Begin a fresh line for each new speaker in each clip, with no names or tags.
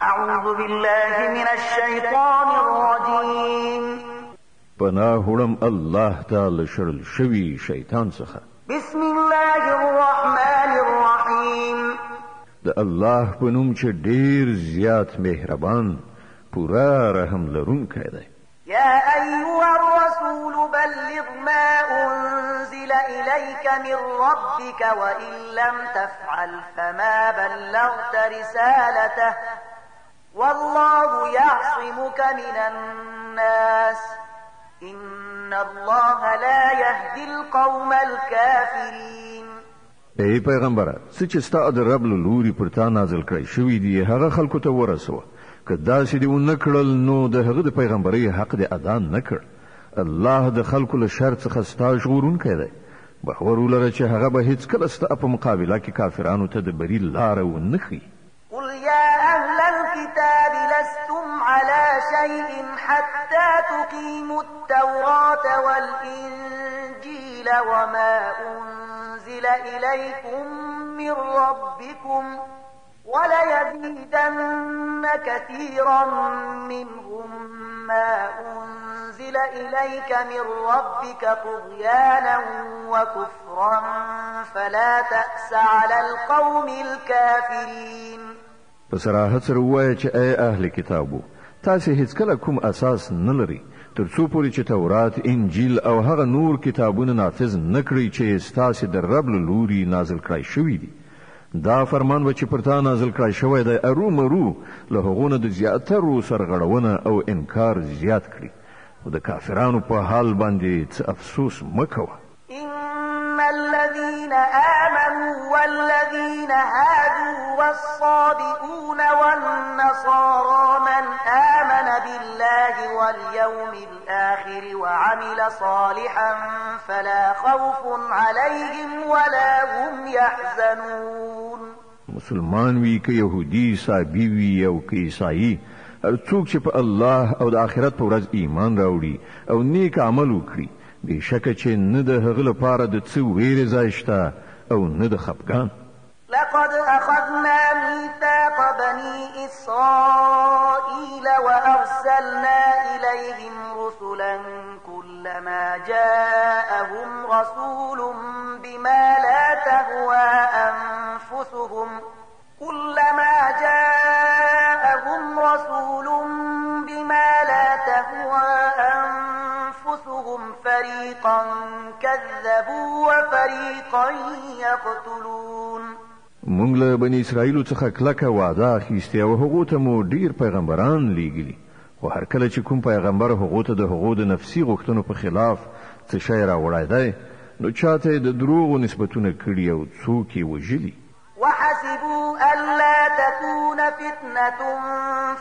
أعوذ بالله من الشيطان الرجيم.
پناه وړم الله ته له شړل شوي شیطان څخه.
بسم الله الرحمن الرحيم.
د الله په نوم چې ډیر زیات مهربان، پوره رحم لرونکی دی.
يا أيها الرسول بلغ ما أنزل إليك من ربك وإن لم تفعل فما بلغت رسالته والله يعصمك من الناس إن الله لا يهدي القوم الكافرين.
ای پیغمبره، څه چې ستا د رب له لوري پر تا نازل کړی شوي دي هغه خلکو ته ورسوه. که داسې دې ونه کړل نو د هغه د پیغمبرۍ حق دې ادا نه کړ. الله د خلکو له شر څخه ستا ژغورونکی دی. باور ولره چې هغه به هیڅکله ستا په مقابله کې کافرانو ته د بري لاره ونه ښیي.
قل يا أهل الكتاب لستم على شيء حتى تقيموا التوراة والإنجيل وما أنزل إليكم من ربكم وليزيدن كثيرا منهم ما أنزل إليك من ربك طغيانا وكفرا فلا تأس على القوم الكافرين.
په صراحت سره ووایه چې ای اهل کتابو، تاسې هیڅکله کوم اساس نه لرئ تر څو پورې چې تورات، انجیل او هغه نور کتابونه نافذ نه کړئ چې ستاسې د رب له لوري نازل کړای شوي دي. دا فرمان به چې پر تا نازل کړای شوی دی ارومرو له هغو نه د زیاترو سرغړونه او انکار زیات کړي، خو د کافرانو په حال باندې څه افسوس مه کوه.
إن الذين آمنوا والذين هادوا والصابئون والنصارى من آمن بالله واليوم الآخر وعمل صالحا فلا خوف عليهم ولا هم يحزنون.
مسلمان وي که یهودي، صابي وي او که عیسايي، هر څوک چې په الله او د آخرت په ورځ ایمان راوړي او نیک عمل وکړي، بېشکه چې نه د هغه لپاره د څه ویرې ځای شته او نه د خپګان.
لقد أخذنا ميثاق بني إسرائيل وأرسلنا إليهم رسلا كلما جاءهم رسول بما لا تهوى أنفسهم كلما جاءهم رسول بما لا تهوى أنفسهم فريقا كذبوا وفريقا يقتلون.
مونږ له بني اسرائیلو څخه کلکه وعده اخیستې او هغو ته مو ډیر پیغمبران لیږلي، خو هر کله چې کوم پیغمبر هغو ته د هغو د نفسي غوښتنو په خلاف څه شی راوړی دی، نو چاته یې د دروغو نسبتونه کړي او څوک یې وژلي.
وحسبوا ألا تكون فتنة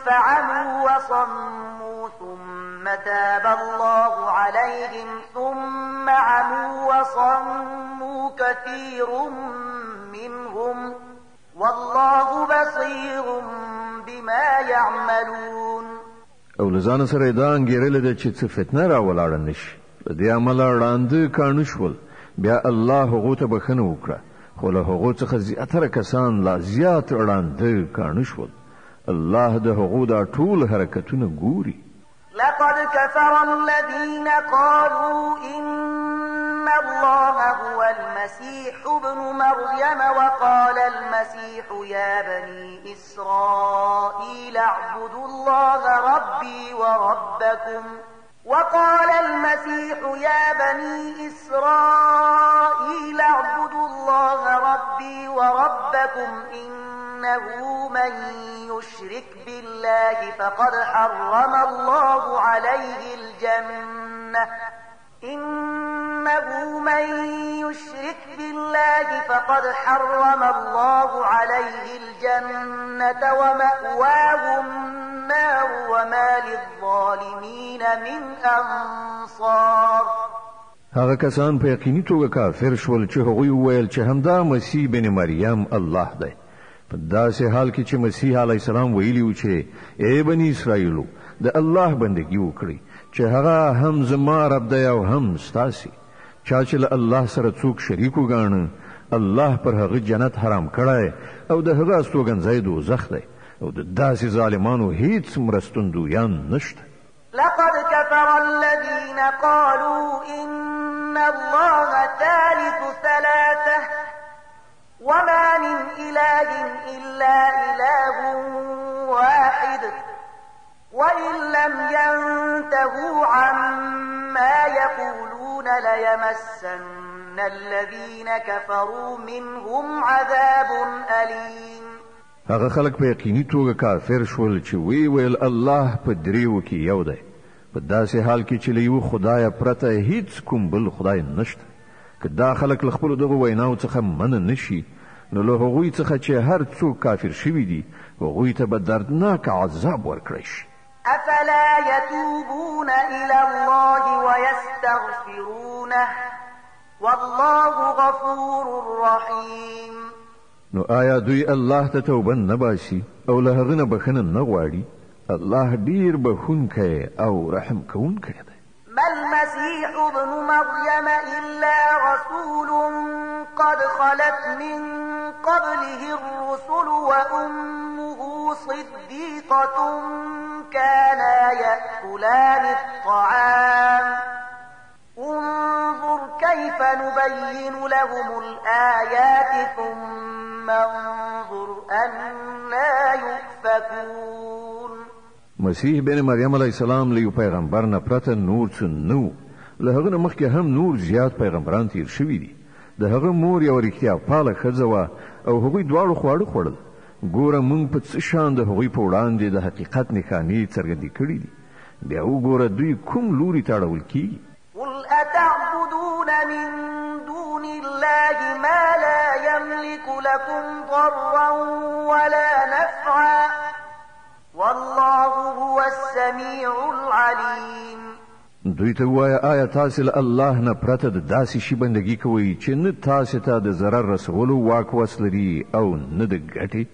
فعموا وصموا ثم تاب الله عليهم ثم عموا وصموا كثير منهم والله بصير بما يعملون.
او له ځانه سره یې دا انګېرلې ده چې څه فتنه راولاړه نه شي، له دې امله ړانده کاڼه شول. بیا الله هغو ته بښنه وکړه، خو له هغو څخه زیاتره کسان لا زیات ړانده کاڼه شول. الله د هغو دا ټول حرکتونه ګوري.
لقد كفر الذين قالوا إن الله هو المسيح ابن مريم وقال المسيح يا بني إسرائيل اعبدوا الله ربي وربكم وقال المسيح يا بني إسرائيل اعبدوا الله ربي وربكم إنه من يشرك بالله فقد حرم الله عليه الجنة إنه من يشرك بالله فقد حرم الله عليه الجنة ومأواه النار وما للظالمين من أنصار.
هغه کسان په یقیني توګه کافر شول چې هغوی وویل چې همدا مسیح بن مریم الله دی، په داسې حال کې چې مسیح علیه السلام ویلي و چې ای بني اسرائیلو، د الله بندګي وکړئ چې هغه هم زما رب دی او هم ستاسې. چا چې له الله سره څوک شریک وګاڼه، الله پر هغه جنت حرام کړی او د هغه استوګنځای دوزخ دی او د داسې ظالمانو هیڅ مرستندویان نشته.
لقد كفر الذين قالوا إن الله ثالث ثلاثة وما من إله إلا إله واحد وإن لم ينتهوا عما يقولون ليمسن الذين كفروا منهم عذاب أليم.
هغه خلک په یقیني توګه کافر شول چې وی ویل الله په دریو کې یو دی، په داسې حال کې چې له یو خدایه پرته هیڅ کوم بل خدای نشته. که دا خلک له خپلو دغو ویناو څخه منع نشي، نو له هغوی څخه چې هر څوک کافر شوي دي هغوی ته به دردناک عذاب ورکړی شي.
أفلا يتوبون إلى الله ويستغفرونه والله غفور رحيم.
نو آیا دوی الله ته توبه نه باسي او له هغه نه بخښنه نه غواړي؟ الله ډیر بخښونکی او رحم کوونکی دی.
ما المسيح ابن مريم إلا رسول قد خلت من قبله الرسل وأمه صديقة كانا يأكلان الطعام انظر كيف نبين لهم الآيات ثم انظر أنا يؤفكون.
مسیح بن مریم علیه السلام له یو پیغمبر نه پرته نور څه نه و. له هغه نه مخکې هم نور زیات پیغمبران تیر شوي دي. د هغه مور یوه رښتیا پاله ښځه وه او هغوی دواړو خواړه خوړل. ګوره موږ په څه شان د هغوی په وړاندې د حقیقت نښانې څرګندې کړې دي. بیا وګوره دوی کوم لوري ته اړول کیږي.
قل أتعبدون من دون الله ما لا يملك لكم ضرا ولا نفعا والله هو السميع العليم.
دوی ته ووایه آیا تاسې له الله نه پرته د داسې شي بندګي کوئ چې نه تاسې ته د ضرر رسولو واک وس لري او نه د ګټې؟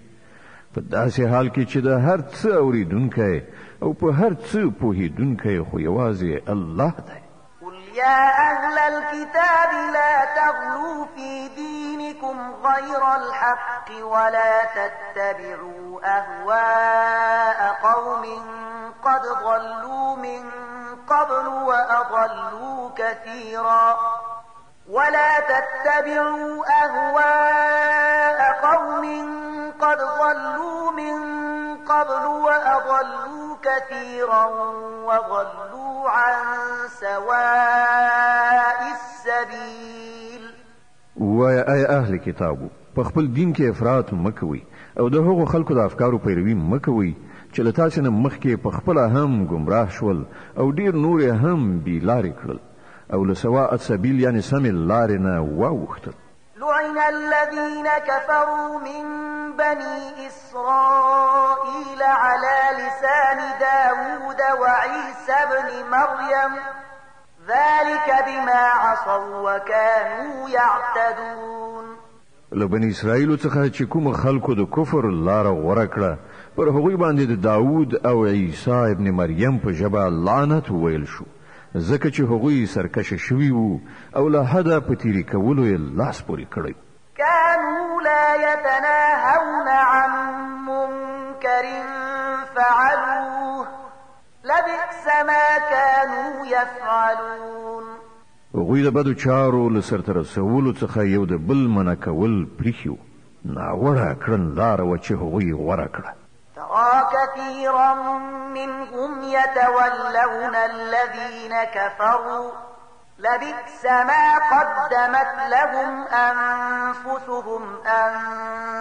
په داسې حال کې چې د هر څه اورېدونکی او په هر څه پوهېدونکی خو یوازې الله دی.
قل يا أهل الكتاب لا تغلوا في دينكم غير الحق ولا تتبعوا أهواء قوم قد ضلوا من قبل وأضلوا كثيرا ولا تتبعوا أهواء قوم قد ضلوا من قبل وأضلوا كثيرا وضلوا عن سواء السبيل.
ووایه ای اهل کتابو، په خپل دین کې افراط مه کوئ او د هغو خلکو د افکارو پیروي مه کوئ چې له تاسې نه مخکې په خپله هم ګمراه شول او ډیر نور یې هم بې لارې کړل او له سواء السبیل یعنې سمې لارې نه واوښتل.
لعن الذين كفروا من بني إسرائيل على لسان داود وعيسى بن مريم ذلك بما عصوا وكانوا يعتدون.
له بني اسرائیلو څخه چې کوم خلکو د کفر لاره غوره کړه پر هغوی باندې د داود او عیسی ابن مریم په ژبه لعنت وویل شو، ځکه چې هغوی سرکشه شوي وو او له حده په تیري کولو یې لاس پورې کړی.
كانوا لا يتناهون عن منكر فعلوه لبئس ما كانوا يفعلون.
هغوی د بدو چارو له سرته رسولو څخه یو د بل منع کول پریښي وو. ناوړه کړنلاره وه چې هغوی غوره کړه.
ترى كثيرا منهم يتولون الذين كفروا لبئس ما قدمت لهم أنفسهم أن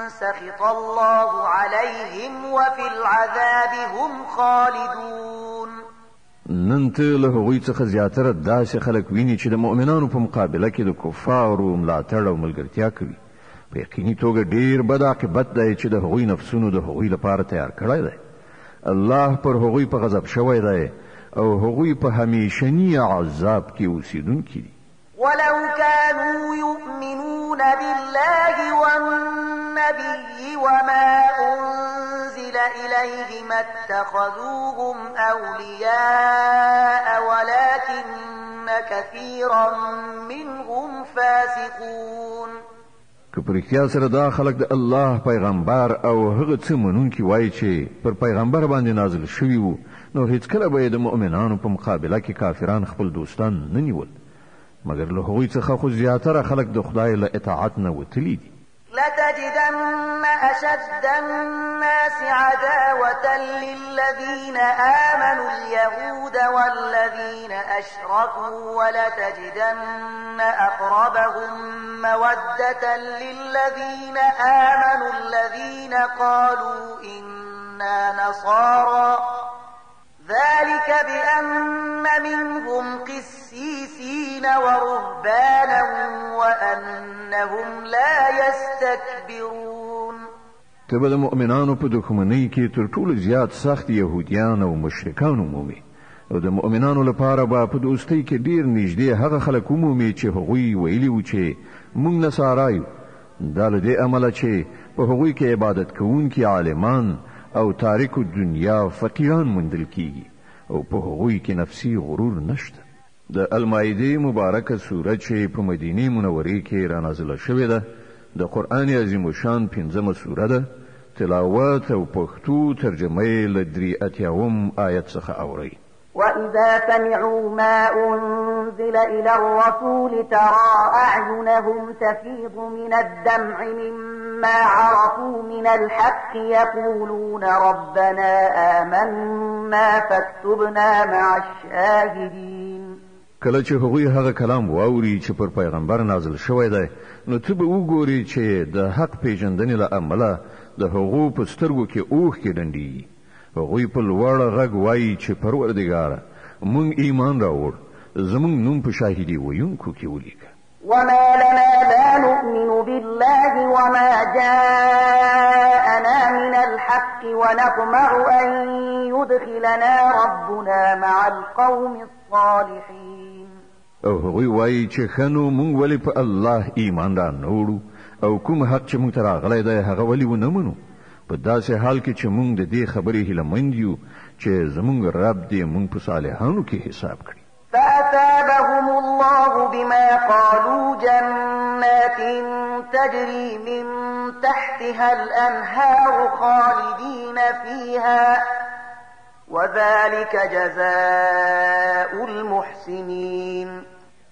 سخط الله عليهم وفي العذاب هم خالدون.
نن ته له هغوی څخه زیاتره داسې خلک ویني چې د مؤمنانو په مقابله کې د کفارو ملاتړ او ملګرتیا کوي. په یقیني توګه ډیر بد عاقبت دی چې د هغوی نفسونو د هغوی لپاره تیار کړی دی. الله پر هغوی په غضب شوی دی او هغوی په همیشني عذاب کې اوسېدونکي دي.
ولو كانوا يؤمنون بالله والنبي وما أنزل إليه ما اتخذوهم أولياء ولكن كثيرا منهم فاسقون.
که په رښتیا سره دا خلک د الله پیغمبر او هغه څه منونکي وای چې پر پیغمبر باندې نازل شوي وو، نو هیڅکله به یې د مؤمنانو په مقابله کې کافران خپل دوستان نه نیول. مګر له هغوی څخه خو زیاتره خلک د خدای له اطاعت نه وتلي دي.
لتجدن أشد الناس عداوة للذين آمنوا اليهود والذين أشركوا ولتجدن أقربهم مودة للذين آمنوا الذين قالوا إنا نصارى ذلك بأن منهم قسيسين ورهبانا وأنهم لا يستكبرون.
ته به د مؤمنانو په دښمنۍ کې تر ټولو زیات سخت یهودیان او مشرکان ومومې، او د مؤمنانو لپاره به په دوستۍ کې ډیر نږدې هغه خلک ومومې چې هغوی ویلي وو چې موږ نصارا یو. دا له دې امله چې په هغوی کې عبادت کوونکي عالمان او تارک الدنیا فقیران موندل کیږي او په هغوی کې نفسي غرور نشته. د المائدې مبارکه سوره چې په مدینې منورې کې رانازله شوې ده، د قرآن عظیم الشان پنځمه سوره ده. تلاوت او پښتو ترجمه یې له 83 آیت څخه اورئ.
وإذا سمعوا ما أنزل إلى الرسول ترى أعينهم تفيض من الدمع مما عرفوا من الحق يقولون ربنا آمنا فاكتبنا مع الشاهدين.
کله چې هغوی هغه کلام واوري چې پر پیغمبر نازل شوی دی، نو ته به وګورې چې د حق پیژندنې له امله د هغو په سترګو کې اوښکې ډنډېږي. هغوی په لوړ غږ وایي چې پروردګاره، موږ ایمان راوړ، زموږ نوم په شاهدي ویونکو کې ولیکه.
وما لنا لا نؤمن بالله وما جاءنا من الحق ونطمع أن يدخلنا ربنا مع القوم الصالحين.
او هغوی وایي چې ښه نو موږ ولې په الله ایمان را نه وړو او کوم حق چې موږ ته راغلی دی هغه ولې ونه منو، په داسې حال کې چې موږ د دې خبرې هیله مند یو چې زموږ رب دې موږ په صالحانو کې حساب کړي.
فأثابهم الله بما قالوا جنات تجري من تحتها الأنهار خالدين فيها وذلك جزاء المحسنين.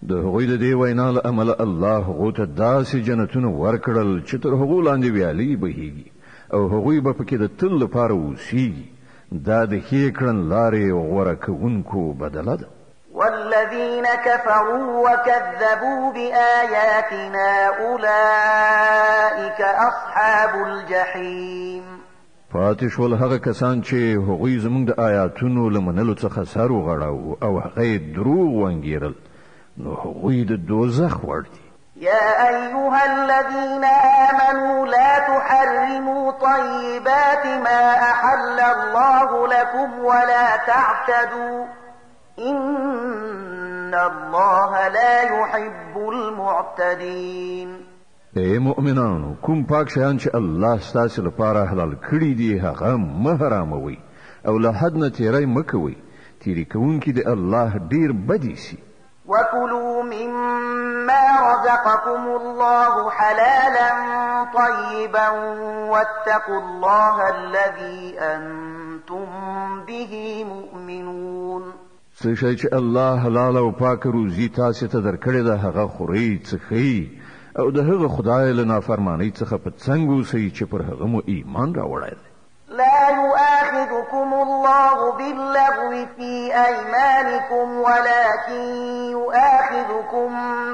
د هغوی د دې وینا له امله الله هغو ته داسې جنتونه ورکړل چې تر هغو لاندې ویالې بهیږي او هغوی به پکې د تل لپاره اوسیږي. دا د ښې کړنلارې غوره کوونکو بدله ده.
والذين كفروا وكذبوا بآياتنا أولئك أصحاب الجحيم.
پاتې شول هغه کسان چې هغوی زموږ د آیاتونو له منلو څخه سر وغړاوه او هغه یې دروغ وانګېرل، نو هغوی د دوزخ وړ دي.
يا أيها الذين آمنوا لا تحرموا طيبات ما أحل الله لكم ولا تعتدوا إن الله لا يحب المعتدين.
ای مؤمنانو، کوم پاک شیان چې الله ستاسو لپاره حلال کړي دي هغه مه حراموئ او له حد نه تیری مه کوئ. تیری کوونکي د الله ډیر بدی سي.
وكلوا مما رزقكم الله حلالا طيبا واتقوا الله الذي أنتم به مؤمنون.
څه شی چې الله حلال او پاک روزي تاسو ته درکړې ده هغه خورئ، څښئ او د هغه خدای له نافرمانۍ څخه په څنګ اوسئ چې پر هغه مو ایمان راوړی دی.
لا يؤاخذكم الله باللغو في أيمانكم ولكن يؤاخذكم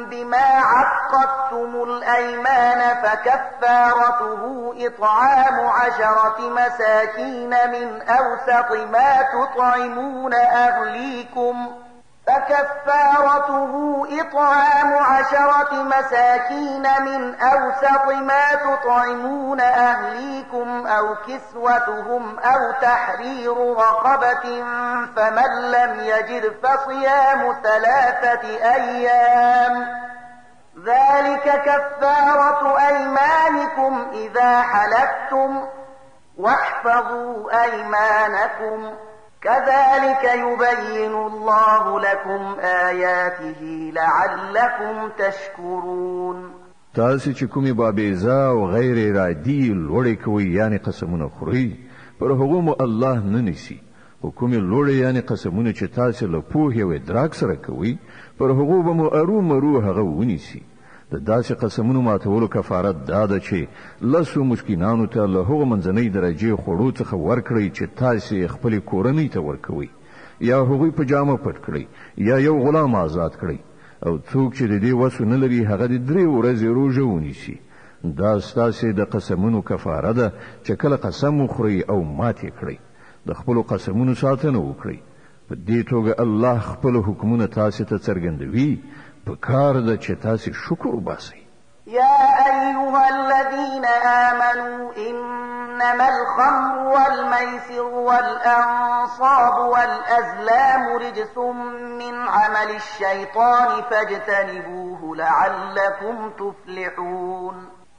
بما عقدتم الأيمان فكفارته إطعام 10 مساكين من أوسط ما تطعمون أهليكم فكفارته إطعام 10 مساكين من أوسط ما تطعمون أهليكم أو كسوتهم أو تحرير رقبة فمن لم يجد فصيام 3 أيام ذلك كفارة أيمانكم إذا حلفتم واحفظوا أيمانكم كذلك يبين الله لكم آياته لعلكم تشكرون.
تاسې چې کومې بابېزه او غیر ارادي لوړې کوئ یعنې قسمونه خورئ، پر هغو مو الله نه نیسي، خو کومې لوړې یعنې قسمونه چې تاسې له پوهې او ادراک سره کوئ، پر هغو به مو ارومرو هغه ونیسي. د داسې قسمونو ماتولو کفاره دا ده چې لسو مسکینانو ته له هغو منځنۍ درجې خوړو څخه ورکړئ چې تاسې یې خپلې کورنۍ ته ورکوئ، یا هغوی په جامه پټ کړئ، یا یو غلام آزاد کړئ. او څوک چې د دې وس نه لري هغه دې درې ورځې روژه ونیسي. دا ستاسې د قسمونو کفاره ده چې کله قسم وخورئ او مات یې کړئ. د خپلو قسمونو ساتنه وکړئ. په دې توګه الله خپل حکمونه تاسې ته څرګندوي، پکار ده چې تاسې شکر وباسئ.
يا أيها الذين آمنوا إنما الخمر والميسر والأنصاب والأزلام رجس من عمل الشيطان فاجتنبوه لعلكم تفلحون.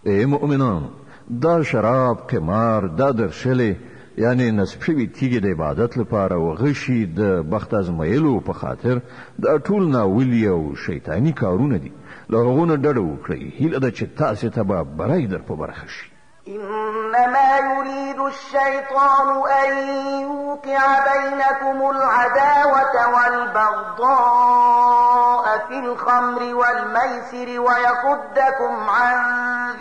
ای مؤمنانو، دا شراب، قمار، دا درشلې یعنې نصب شوي تیږې د عبادت لپاره او غشي د بخت ازمایلو په خاطر، دا ټول ناولي او شیطاني کارونه دي. له هغو نه ډډه وکړئ، هیله ده چې تاسې ته به بری در په برخه شي.
إنما يريد الشيطان أن يوقع بينكم العداوة والبغضاء في الخمر والميسر ويصدكم عن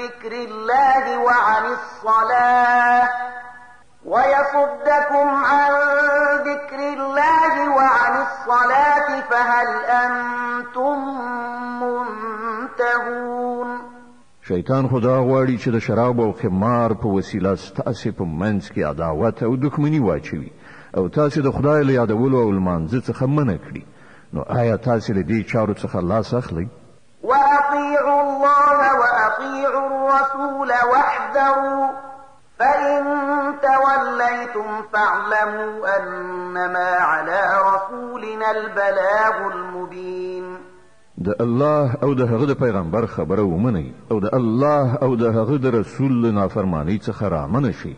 ذكر الله وعن الصلاة ويصدكم عن ذكر الله وعن الصلاة فهل أنتم منتهون.
شیطان خو دا غواړي چې د شراب او قمار په وسیله ستاسې په منځ کې عداوت او دښمني واچوي او تاسې د خدای له یادولو او لمانځه څخه منع کړي. نو آیا تاسې له دې چارو څخه لاس اخلئ؟
وأطيعوا الله وأطيعوا الرسول واحذروا فإن توليتم فاعلموا أنما على رسولنا البلاغ المبين.
د الله او د هغه د پیغمبر خبره ومنئ او د الله او د هغه د رسول له نافرمانۍ څخه رامنع شئ.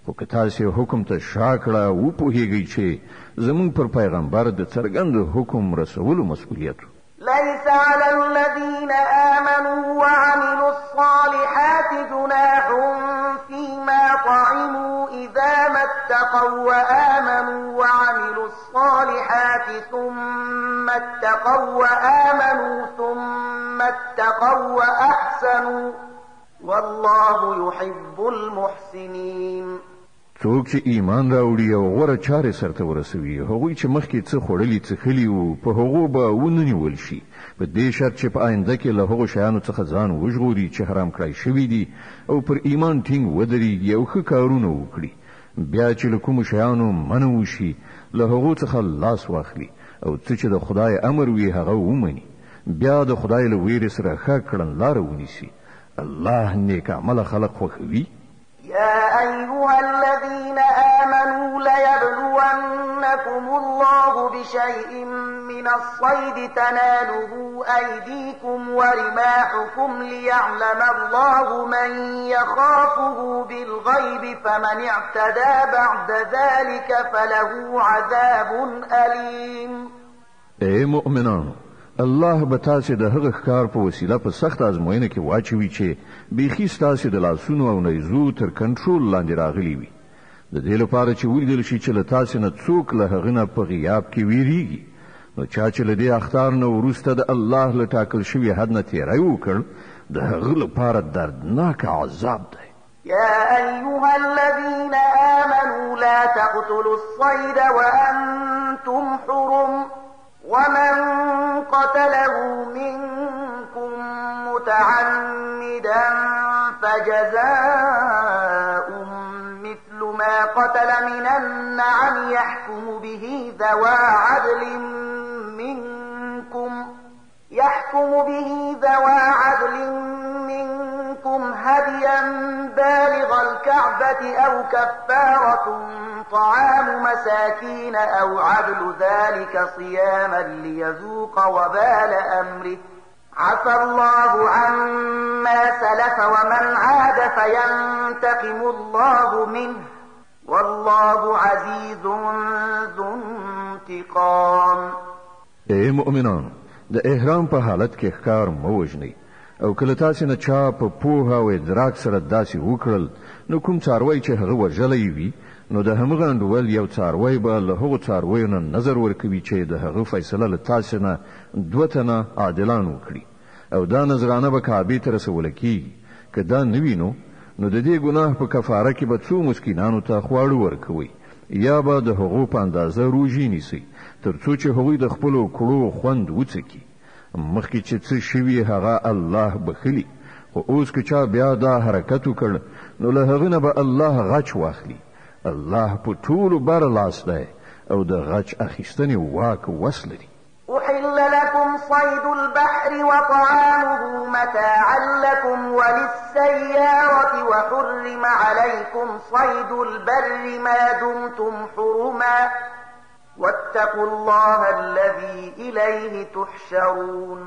خو که تاسې حکم ته شا کړه، وپوهیږئ چې زموږ پر پیغمبر د څرګند حکم رسولو مسؤلیت.
ليس على الذين آمنوا وعملوا الصالحات جناح فيما طعموا إذا ما اتقوا وآمنوا وعملوا الصالحات ثم اتقوا وآمنوا ثم اتقوا وأحسنوا والله يحب المحسنين.
څوک چې ایمان راوړي او غوره چارې سرته ورسوي، هغوی چې مخکې څه خوړلي څښلي وو په هغو به ونه نیول شي، په دې شرط چې په آینده کې له هغو شیانو څخه ځان وژغوري چې حرام کړای شوي دي او پر ایمان ټینګ ودرېږي او ښه کارونه وکړي. بیا چې له کومو شیانو منع وشي له هغو څخه لاس واخلي او څه چې د خدای امر وي هغه ومني، بیا د خدای له ویرې سره ښه کړنلاره ونیسي. الله نیک عمله خلک خوښوي.
يا أيها الذين آمنوا ليبلونكم الله بشيء من الصيد تناله أيديكم ورماحكم ليعلم الله من يخافه بالغيب فمن اعتدى بعد ذلك فله عذاب أليم.
ای مؤمنانو، الله به تاسې د هغه ښکار په وسیله په سخته ازموینه کې واچوي چې بیخي ستاسې د لاسونو او نیزو تر کنټرول لاندې راغلي وي، د دې لپاره چې ولیدل شي چې له تاسې نه څوک له هغه نه په غیاب کې ویریږي. نو چا چې له دې اخطار نه وروسته د الله له ټاکل شوي حد نه تېری وکړ، د هغه لپاره دردناک عذاب دی.
يا أيها الذين آمنوا لا تقتلوا الصيد وأنتم حرم ومن قتله منكم متعمدا فجزاء مثل ما قتل من النعم يحكم به ذوى عدل منكم يحكم به ذوى عدل منكم هديا بالغ الكعبة أو كفارة طعام مساكين أو عدل ذلك صياما ليذوق وبال أمره عفى الله عما سلف ومن عاد فينتقم الله منه والله عزيز ذو انتقام.
ای مؤمنانو، د احرام په حالت کې ښکار مه وژنئ. او که له تاسې نه چا په پوهه او ادراک سره داسې وکړل، نو کوم څاروی چې هغه وژلی وي، نو د همغه انډول یو څاروی به له هغو څارویو نه نذر ورکوي چې د هغه فیصله له تاسې نه دوه تنه عادلان وکړي او دا نذرانه به کعبې ته رسوله کېږي، که دا نه وي نو نو د دې ګناه په کفاره کې به څو مسکینانو ته خواړه ورکوئ یا به د هغو په اندازه روژې نیسئ تر څو چې هغوی د خپلو کړو خوند وڅکي. مخکې چې څه شوي هغه الله بخښلي، خو اوس که چا بیا دا حرکت وکړ نو له هغه نه به الله غچ واخلي. الله په ټولو بر لاس دی او د غچ اخیستنې واک وس لري.
أحل لكم صيد البحر وطعامه متاعا لكم وللسيارة وحرم عليكم صيد البر ما دمتم حرما واتقوا الله الذي إليه تحشرون.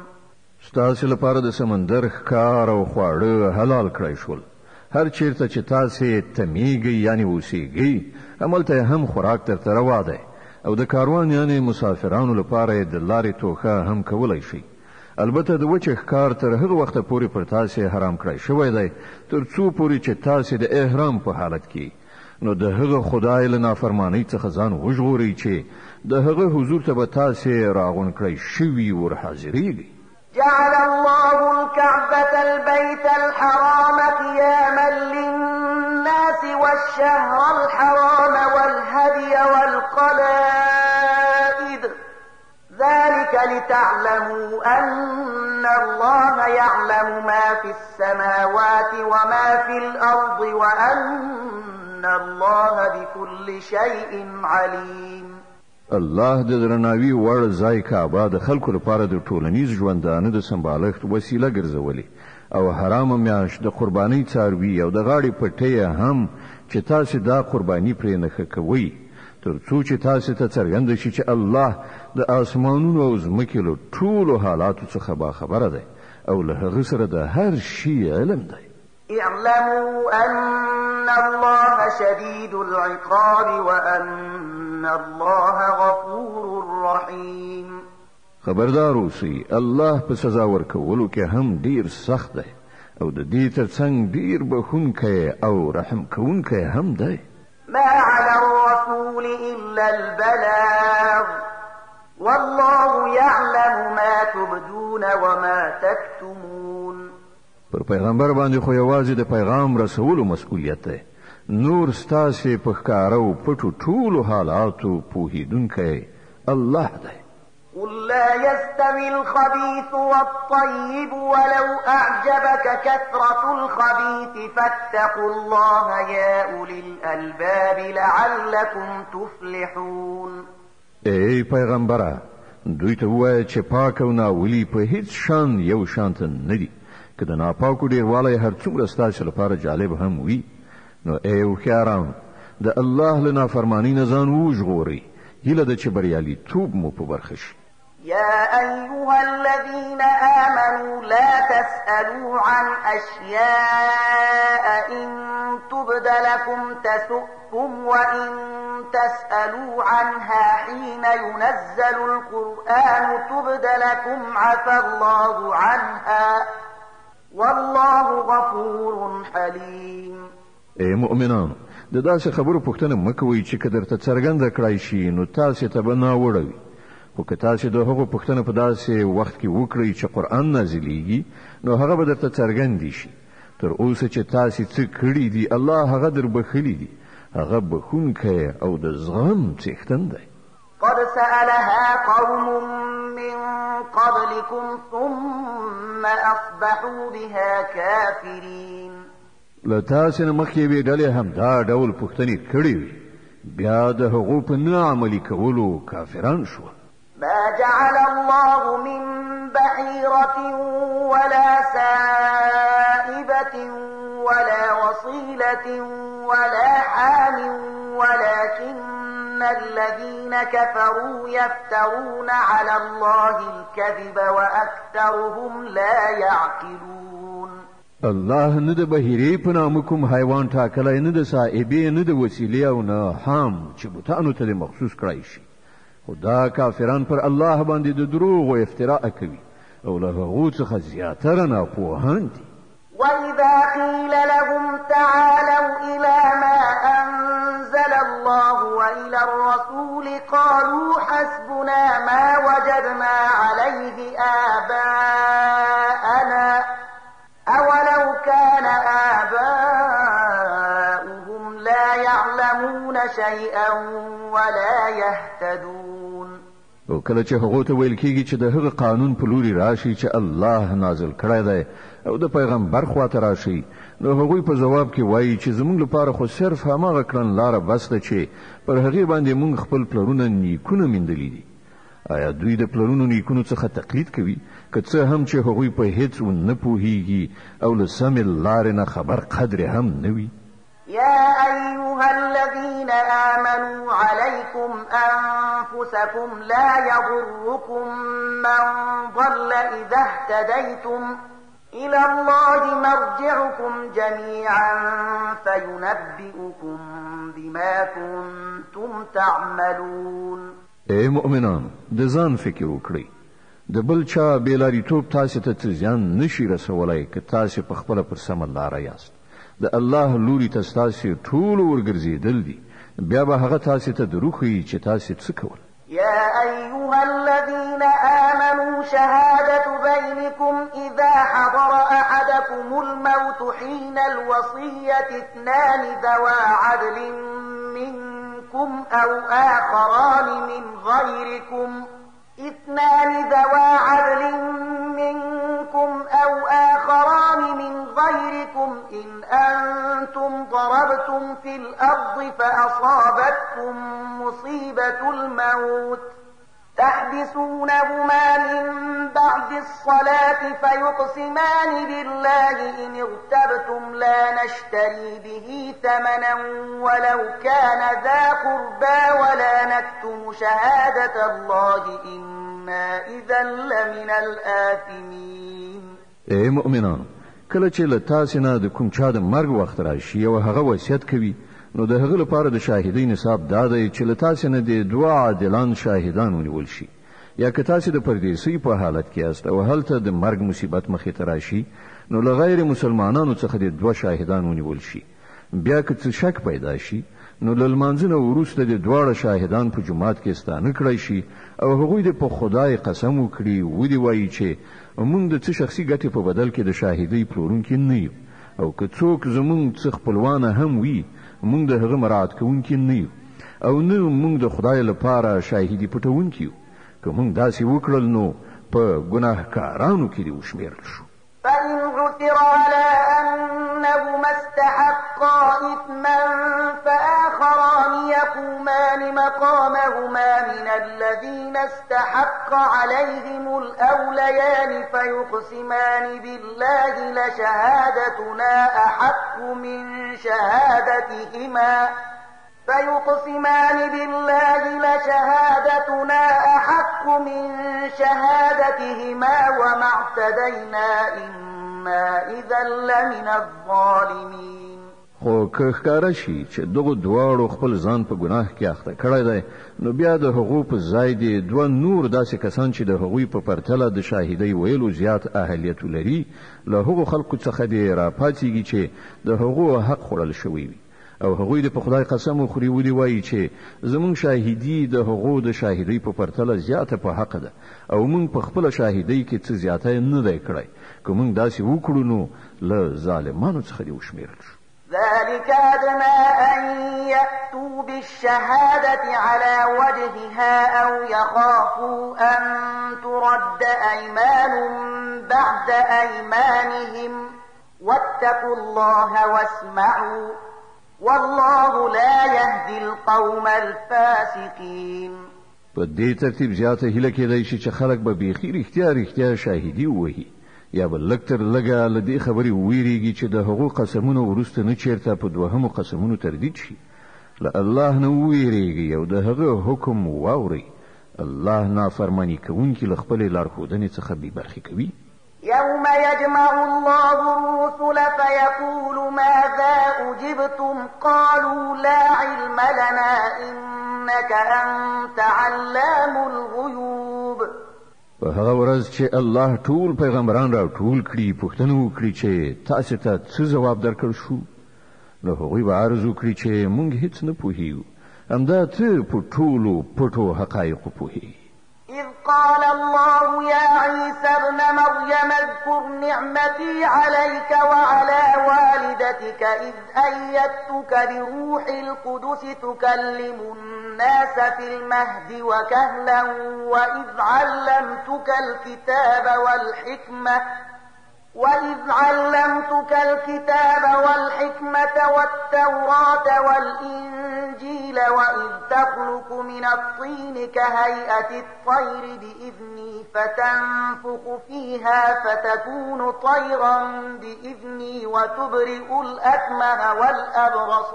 ستاسې لپاره د سمندر ښکار او خواړه حلال کړای شول. هر چیرته چې تاسې تمیږئ یعنې اوسیږئ، هملته یې هم خوراک درته روا دی او د کاروان یعنې مسافرانو لپاره یې د لارې توښه هم کولی شئ. البته د وچې ښکار تر هغه وخته پورې پر تاسې حرام کړای شوی دی تر څو پورې چې تاسې د احرام په حالت کې یئ. نو د هغه خدای له نافرمانۍ څخه ځان وژغورئ چې د هغه حضور ته به تاسې راغونډ کړی شوي ور حاضرېږئ.
جعل الله الكعبة البيت الحرام قياما للناس والشهر الحرام والهدي والقلائد ذلك لتعلموا أن الله يعلم ما في السماوات وما في الأرض وأن الله بكل شيء عليم.
الله د درناوي وړ ځای کعبه د خلکو لپاره د ټولنیز ژوندانه د سمبالښت وسیله ګرځولې او حرامه میاشت د قربانۍ څاروي او د غاړې پټۍ هم چې تاسې دا قرباني پرې نښه کوئ، تر څو چې تاسې ته څرګنده شي چې الله د آسمانونو او ځمکې له ټولو حالاتو څخه باخبره دی او له هغه سره د هر شي علم دی.
اعلموا أن الله شديد العقاب وأن الله غفور رحيم.
خبردار اوسئ، الله په سزا ورکولو کې هم ډیر سخت دی او د دې ترڅنګ ډیر بخښونکی او رحم کوونکی هم دی.
ما على الرسول إلا البلاغ والله يعلم ما تبدون وما تكتمون.
پر پیغمبر باندې خو یوازې د پیغام رسولو مسؤلیت دی، نور ستاسې په ښکاره او پټو ټولو حالاتو پوهېدونکی الله دی.
قل لا يستوي الخبيث والطيب ولو أعجبك كثرة الخبيث فاتقوا الله يا أولي الألباب لعلكم تفلحون.
ای پیغمبره، دوی ته ووایه چې پاک او ناولي په هیڅ شان یو شان ته نه دي. که د ناپاکو ډیروالی هر څومره ستاسې لپاره جالب هم وي، نو ای هوښیارانو، د الله له نافرمانۍ نه ځان وژغورئ. هیله ده چې بریالیتوب مو په برخه شي.
يا أيها الذين آمنوا لا تسألوا عن أشياء إن تبد لكم تسؤكم وإن تسألوا عنها حين ينزل القرآن تبد لكم عفا الله عنها والله غفور حليم.
ای مؤمنانو، د داسې خبرو پوښتنه مه کوئ چې که درته څرګنده کړای شي نو تاسې ته به ناوړه وي، خو که تاسې د هغو پوښتنه په داسې وخت کې وکړئ چې قرآن نازلېږي نو هغه به درته څرګندې شي. تر اوسه چې تاسې څه کړي دي الله هغه در بخښلي دي، هغه بخښونکی او د زغم څښتن دی.
قد سألها قوم من قبلكم ثم أصبحوا بها كافرين.
له تاسې نه مخکې یوې ډلې هم دا ډول پوښتنې کړې وې، بیا د هغو په نه عملي کولو کافران شول.
ما جعل الله من بحيرة ولا سائبة ولا وصيلة ولا حام ولكن الذين كفروا يفترون على الله الكذب وأكثرهم لا يعقلون.
الله نه د بهیرې په نامه کوم حیوان ټاکلی، نه د سائبې، نه د وسیلې او نه حام چې بتانو ته دې مخصوص کړای شي. خو دا کافران پر الله باندې د دروغو افتراء کوي او له هغو څخه زیاتره ناپوهان دي.
وإذا قيل لهم تعالوا إلى ما أنزل الله وإلى الرسول قالوا حسبنا ما وجدنا عليه آباءنا أولو كان آباؤهم لا يعلمون شيئا ولا يهتدون.
او کله چې هغو ته ویل کیږي چې د هغه قانون په لوري راشي چې الله نازل کړی دی او د پیغمبر خواته راشي، نو هغوی په ځواب کې وایي چې زموږ لپاره خو صرف هماغه کړنلاره بس ده چې پر هغې باندې موږ خپل پلرونه نیکونه میندلي دي. آیا دوی د پلرونو نیکونو څخه تقلید کوي، که څه هم چې هغوی په هیڅ نه پوهیږي او له سمې لارې نه خبر قدرې هم نه وي؟
يا أيها الذين آمنوا عليكم أنفسكم لا يضركم من ضل إذا اهتديتم إلى الله مرجعكم جميعا فينبئكم بما كنتم تعملون.
ای مؤمنان، د ځان فکر وکړئ. د بل چا بېلاریتوب تاسې ته څه زیان نشي رسولی که تاسې په خپله پر سمه لاره یاست. د الله لوري ته ستاسې ټولو ورګرځېدل دي، بیا به هغه تاسې ته دروښیي چې تاسې څه کول.
يا أيها الذين آمنوا شهادة بينكم إذا حضر أحدكم الموت حين الوصية اثنان ذوا عدل منكم أو آخران من غيركم اثنان ذوا عدل منكم أو آخران من غيركم إن أنتم ضربتم في الأرض فأصابتكم مصيبة الموت تحبسونهما من بعد الصلاة فيقسمان بالله إن ارتبتم لا نشتري به ثمنا ولو كان ذا قربى ولا نكتم شهادة الله إنا إذا لمن الآثمين.
ای مؤمنانو، کله چې له تاسې نه د کوم چا د مرګ وخت راشي او هغه وصیت کوي، نو د هغه لپاره د شاهدۍ نصاب دا دی چې له تاسې نه دې دوه عادلان شاهدان ونیول شي، یا که تاسې د پردیسۍ په حالت کې یاست او هلته د مرګ مصیبت مخې ته راشي، نو له غیر مسلمانانو څخه دې دوه شاهدان ونیول شي. بیا که څه شک پیدا شي، نو له لمانځه نه وروسته دې دواړه شاهدان په جومات کې ستانه کړای شي او هغوی دې په خدای قسم وکړي، ودې وایي چې موږ د څه شخصي ګټې په بدل کې د شاهدۍ پلورونکي نه یو، او که څوک زموږ څه خپلوانه هم وي، موږ د هغه مراعات کوونکي نه یو، او نه موږ د خدای لپاره شاهدي پټوونکي یو. که موږ داسې وکړل، نو په ګناهکارانو کې دې وشمېرل شو.
فإن عثر على أنهما استحقا إثما فآخران يقومان مقامهما من الذين استحق عليهم الأوليان فيقسمان بالله لشهادتنا أحق من شهادتهما فيقسمان بالله لشهادتنا أحق من شهادتهما وما اعتدينا إنا إذا لمن الظالمين.
خو که ښکاره شي چې دغو دواړو خپل ځان په ګناه کې اخته کړی دی، نو بیا د هغو په ځای دې دوه نور داسې کسان چې د هغوی په پرتله د شاهدۍ ویلو زیات اهلیت لري، له هغو خلکو څخه دې راپاڅېږي چې د هغو حق خوړل شوی وي، او هغوی دې په خدای قسم وخوري، ودې وایي چې زموږ شاهدي د هغو د شاهدۍ په پرتله زیاته په حق ده، او موږ په خپله شاهدۍ کې څه زیاتی نه دی کړی. که موږ داسې وکړو، نو له ظالمانو څخه دې وشمېرل شو.
ذلك أدنى أن يأتوا بالشهادة على وجهها أو يخافوا أن ترد أيمان بعد أيمانهم واتقوا الله واسمعوا والله لا يهدي القوم الفاسقين.
په دې ترتیب زیاته هیله کېدای شي چې خلک به بیخي رښتیا رښتیا شاهدي ووهي، یا به لږ تر لږه له دې خبرې وویرېږي چې د هغو قسمونو وروسته نه چېرته په دوهمو قسمونو تردید شي. له الله نه وویرېږي او د هغه حکم واورئ. الله نافرماني کوونکي له خپلې لارښودنې څخه بې برخې کوي.
يوم يجمع الله الرسل فيقول ماذا أجبتم قالوا لا علم لنا إنك أنت علام الغيوب.
په هغه ورځ چې الله ټول پیغمبران را ټول کړي، پوښتنه وکړي چې تاسو ته څه ځواب درکړ شو، نو هغوی به عرض وکړي چې مونږ هیڅ نه پوهیږو، همدا ته په ټولو پټو حقایقو پوهیږي.
إذ قال الله يا عيسى ابن مريم اذكر نعمتي عليك وعلى والدتك إذ أيدتك بروح القدس تكلم الناس في المهد وكهلا وإذ علمتك الكتاب والحكمة والتوراة والإنجيل وإذ تخلق من الطين كهيئة الطير بإذني فتنفخ فيها فتكون طيرا بإذني وتبرئ الأكمه والأبرص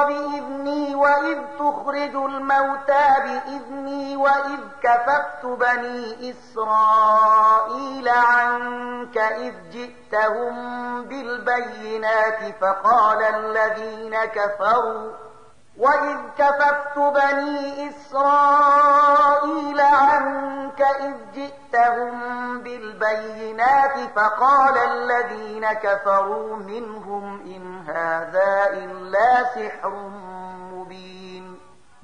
بإذني وإذ تخرج الموتى بإذني وإذ كففت بني إسرائيل عنك إذ جئتهم بالبينات فقال الذين كفروا وإذ كففت بني إسرائيل عنك إذ جئتهم بالبينات فقال الذين كفروا منهم إن هذا إلا سحر مبين.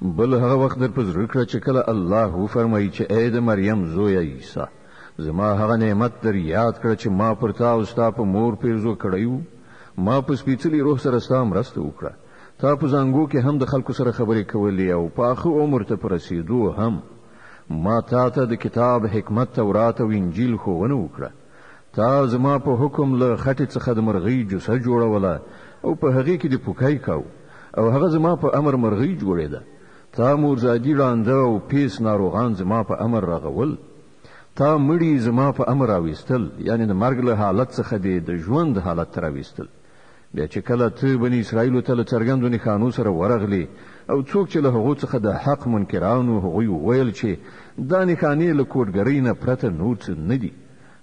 بل هغه وخت در په زړه کړه چې کله الله وفرمایي چې ای د مریم زوی عیسی، زما هغه نعمت در یاد کړه چې ما پر تا او ستا په مور پیرزو کړی وو، ما په سپېڅلي روح سره ستا مرسته وکړه، تا په زانګو کې هم د خلکو سره خبرې کولې او په پاخه عمر ته په رسېدو هم ما تا ته د کتاب، حکمت، تورات او انجیل ښوونه وکړه. تا زما په حکم له خټې څخه د مرغۍ جوسه جوړوله او په هغې کې د پوکی کاو او هغه زما په امر مرغۍ جوړېده. تا مورزادي ړانده او پیس ناروغان زما په امر رغول، تا مړي زما په امر راویستل، یعنې د مرګ له حالت څخه دې د ژوند حالت ته راویستل. بیا چې کله ته بني اسرائیلو ته له څرګندو نښانو سره ورغلې او څوک چې له هغو څخه د حق منکرانو هغوی وویل چې دا نښانې له کوډګرۍ نه پرته نور څه نه دي،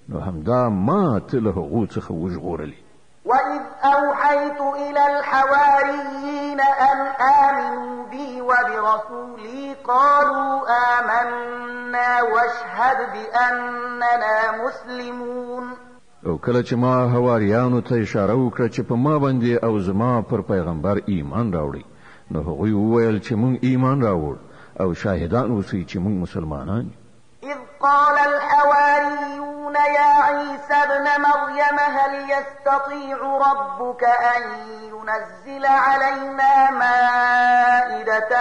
نو همدا ما ته له هغو څخه وژغورلې.
وإذ أوحيت إلى الحواريين أن آمنوا بي وبرسولي قالوا آمنا واشهد بأننا مسلمون.
او کله چې ما حواریانو ته اشاره وکړه چې په ما باندې او زما پر پیغمبر ایمان راوړي، نو هغوی وویل چې مونږ ایمان راوړ او شاهدان اوسئ چې مونږ مسلمانان یو.
إذ قال الحواريون يا عيسى ابن مريم هل يستطيع ربك أن ينزل علينا مائدة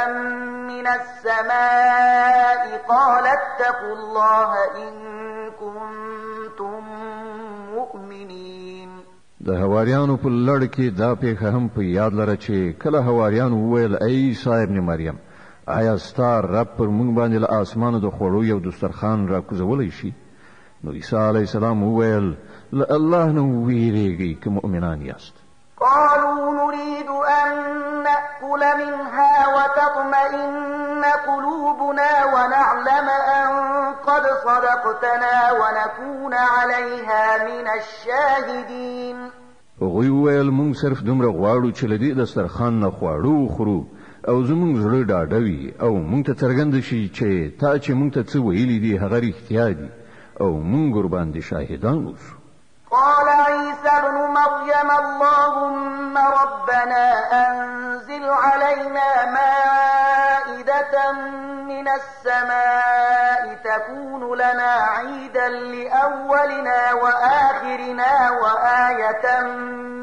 من السماء قال اتقوا الله إن كنتم مؤمنين.
د حواریانو په لړ کې دا پېښه هم په یاد لره چې کله حواریانو وویل ای عیسی ابن مریم، آیا ستا رب پر مونږ باندې له آسمانه د خوړو یو دسترخوان راکوزولی شي؟ نو عیسی علیه السلام وویل له الله نه وویریږئ که مؤمنان یاست.
قالوا نريد أن نأكل منها وتطمئن قلوبنا ونعلم أن قد صدقتنا ونكون عليها من الشاهدين.
هغوی وویل مونږ صرف دومره غواړو چې له دې دسترخوان نه خواړه وخورو او زمونږ زړه ډاډه وي او مونږ ته څرګند شي چې تا چې مونږ ته څه ویلي دي هغه رښتیا دي او مونږ ورباندې شاهدان اوسو.
قال عيسى ابن مريم اللهم ربنا أنزل علينا مائدة من السماء تكون لنا عيدا لأولنا وآخرنا وآية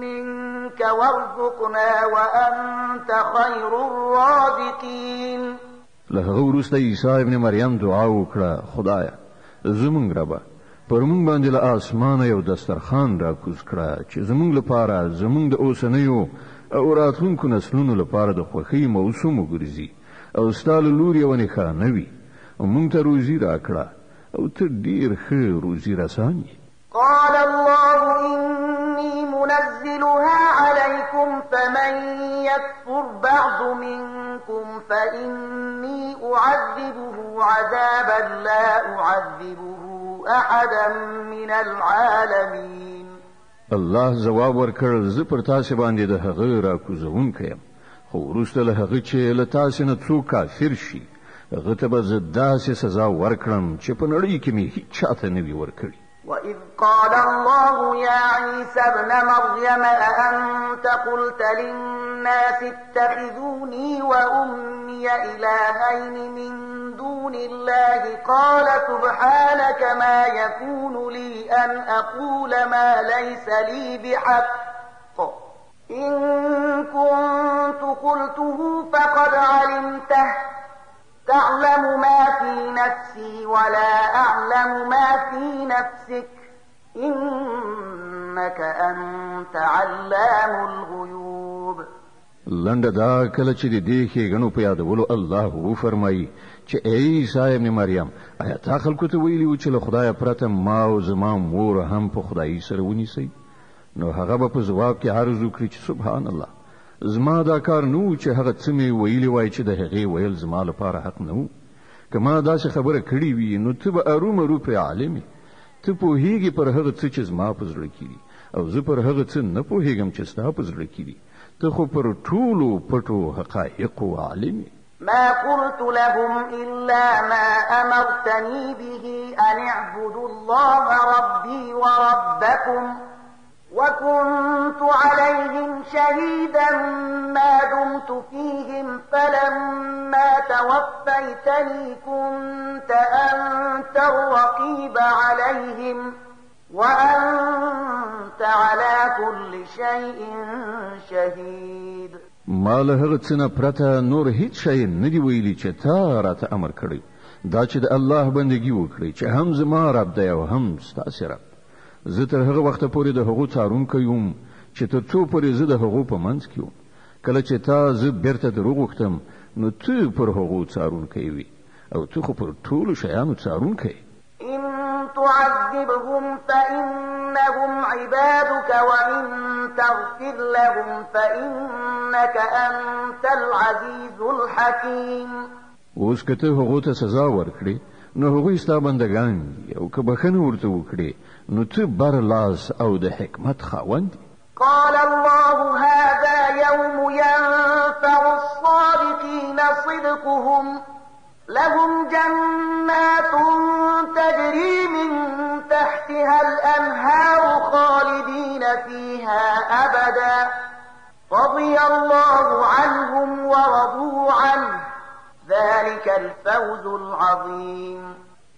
منك وارزقنا وأنت خير الرازقين.
له هغه وروسته عیسی ابن مریم دعا وکړه، خدایه زمونږ ربه پر مونږ باندې له آسمانه یو دسترخوان راکوز کړه چې زمونږ لپاره، زمونږ د اوسنیو او راتلونکو نسلونو لپاره د خوښۍ موسم وګرځي او ستا له لوري یوه نښانه وي، او مونږ ته روزي راکړه او ته ډېر ښه روزي رسان یې.
قال الله إني منزلها عليكم فمن يكفر بعد منكم فإني أعذبه عذابا لا أعذبه أحدا من العالمين.
الله ځواب ورکړ، زه پر تاسې باندې د هغه راکوزونکی یم، خو وروسته له هغه چې له تاسې نه څوک کافر شي، هغه ته به زه داسې سزا ورکړم چې په نړۍ کې مې هیچا ته نه وي ورکړي.
وإذ قال الله يا عيسى ابن مريم أأنت قلت للناس اتخذوني وأمي إلهين من دون الله قال سبحانك ما يكون لي أن أقول ما ليس لي بحق إن كنت قلته فقد علمته تعلم ما في نفسي ولا أعلم ما في نفسك إنك أنت علام الغيوب.
لنډه دا کله چې د دې ښېګڼو په یادولو الله وفرمایي چې ای عیسی ابن مریم، آیا تا خلکو ته ویلي وو چې له خدایه پرته ما او زما مور هم په خدایي سره ونیسئ؟ نو هغه به په ځواب کې عرض وکړي چې سبحان الله، زما دا کار نه و چې هغه څه مې ویلي وای چې د هغې ویل زما لپاره حق نه و. که ما داسې خبره کړې وي نو ته به ارومرو پرې عالم یې، ته پوهېږې پر هغه څه چې زما په زړه کې دي او زه پر هغه څه نه پوهېږم چې ستا په زړه کې دي، ته خو پر ټولو پټو حقایقو عالم یې.
ما قلت لهم إلا ما أمرتني به أن اعبدوا الله ربي وربكم وكنت عليهم شهيدا ما دمت فيهم فلما توفيتني كنت أنت الرقيب عليهم وأنت على كل شيء شهيد.
ما له هغه څه نه پرته نور هیڅ شی نه دی ویلي چې تا راته امر کړی، دا چې د الله بندګي وکړئ چې هم زما رب دی او هم ستاسې رب. زه تر هغه وخته پورې د هغو څارونکی وم چې تر څو پورې زه د هغو په منځ کې وم. کله چې تا زه بیرته دروغوښتم نو ته پر هغو څارونکی وي او ته خو پر ټولو شیانو څارونکی.
إن تعذبهم فإنهم عبادك وإن تغفر لهم فإنك أنت العزيز الحكيم.
اوس که ته هغو ته سزا ورکړې نو هغوی ستا بندګان دي، او که بښنه ورته وکړې نو ته بر لاس او د حکمت خاوند یې.
قال الله هذا يوم ينفع الصادقين صدقهم لهم جنات تجري من تحتها الأنهار خالدين فيها أبدا رضي الله عنهم ورضوا عنه ذلك الفوز العظيم.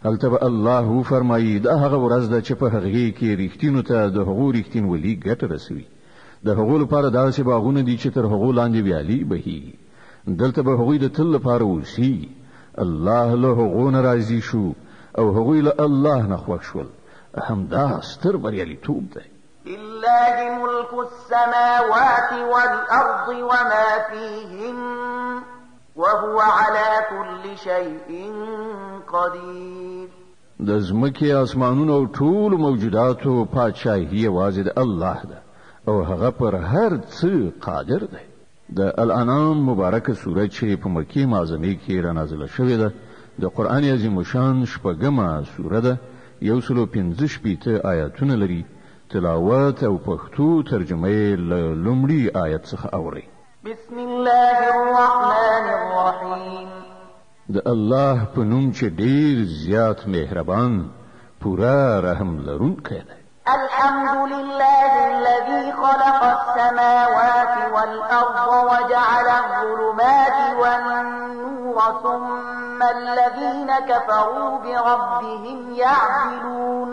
هلته به الله وفرمایي دا هغه ورځ ده چې په هغې کې رښتینو ته د هغو رښتینولي ګټه رسوي. د هغو لپاره داسې باغونه دي چې تر هغو لاندې ویالې بهیږي، دلته به هغوی د تل لپاره اوسیږي. الله له هغو نه راضي شو او هغوی له الله نه خوښ شول. همدا ستر بریالیتوب دی.
لله ملك السماوات والأرض وما فيهن وهو على كل شيء قدير.
د ځمکې، اسمانونو او ټولو موجوداتو پادشاهي یوازې د الله ده او هغه پر هر څه قادر دی. د الانعام مبارکه سوره چې په مکې معظمې کې را نازله شوې ده، د قرآن عظیم الشان شپږمه سوره ده، 165 آیاتونه لري. تلاوت او پښتو ترجمه یې له لومړي آیت څخه اورئ.
بسم الله الرحمن الرحیم.
د الله په نوم چې ډیر زیات مهربان پوره رحم لرونکی دی.
الحمد لله الذي خلق السماوات والأرض وجعل الظلمات والنور ثم الذين كفروا بربهم يعدلون.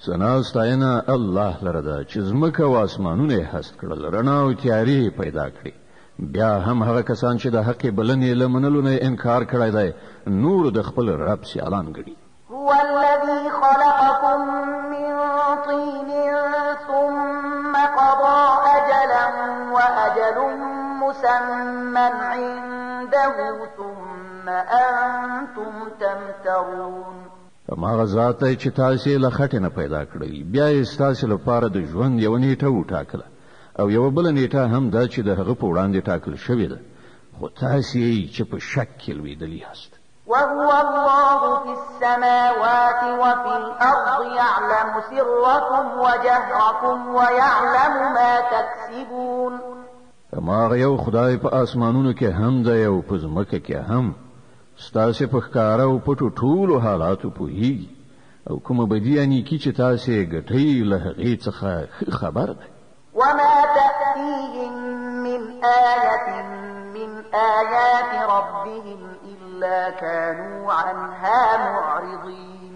ثنا ستاینه الله لره ده چې ځمکه او اسمانونه یې هست کړل، رڼا او تیارې یې پیدا کړې. بیا هم هغه کسان چې د حق بلنې له منلو نه انکار کړی دی نور د خپل رب سیالان ګڼي.
هو الذي خلقكم من طين ثم قضى أجلا وأجل مسمى عنده ثم أنتم تمترون.
هماغه ذات دی چې تاسې له خټې نه پیدا کړئ، بیا یې ستاسې لپاره د ژوند یوه نیټه وټاکله او یوه بله نیټه هم ده چې د هغه په وړاندې ټاکل شوې ده، خو تاسې یې چې په شک کې لوېدلي یاست.
وهو الله في السماوات وفي الأرض يعلم سركم وجهركم ويعلم ما تكسبون.
هماغه یو خدای په آسمانونو کې هم دی او په ځمکه کې هم، ستاسې په ښکاره او پټو ټولو حالاتو پوهیږي او کومه بدي یا نیکي چې تاسې یې ګټئ له هغې څخه ښه خبر دی.
وما تأتيهم من آية من آيات ربهم إلا كانوا عنها معرضين.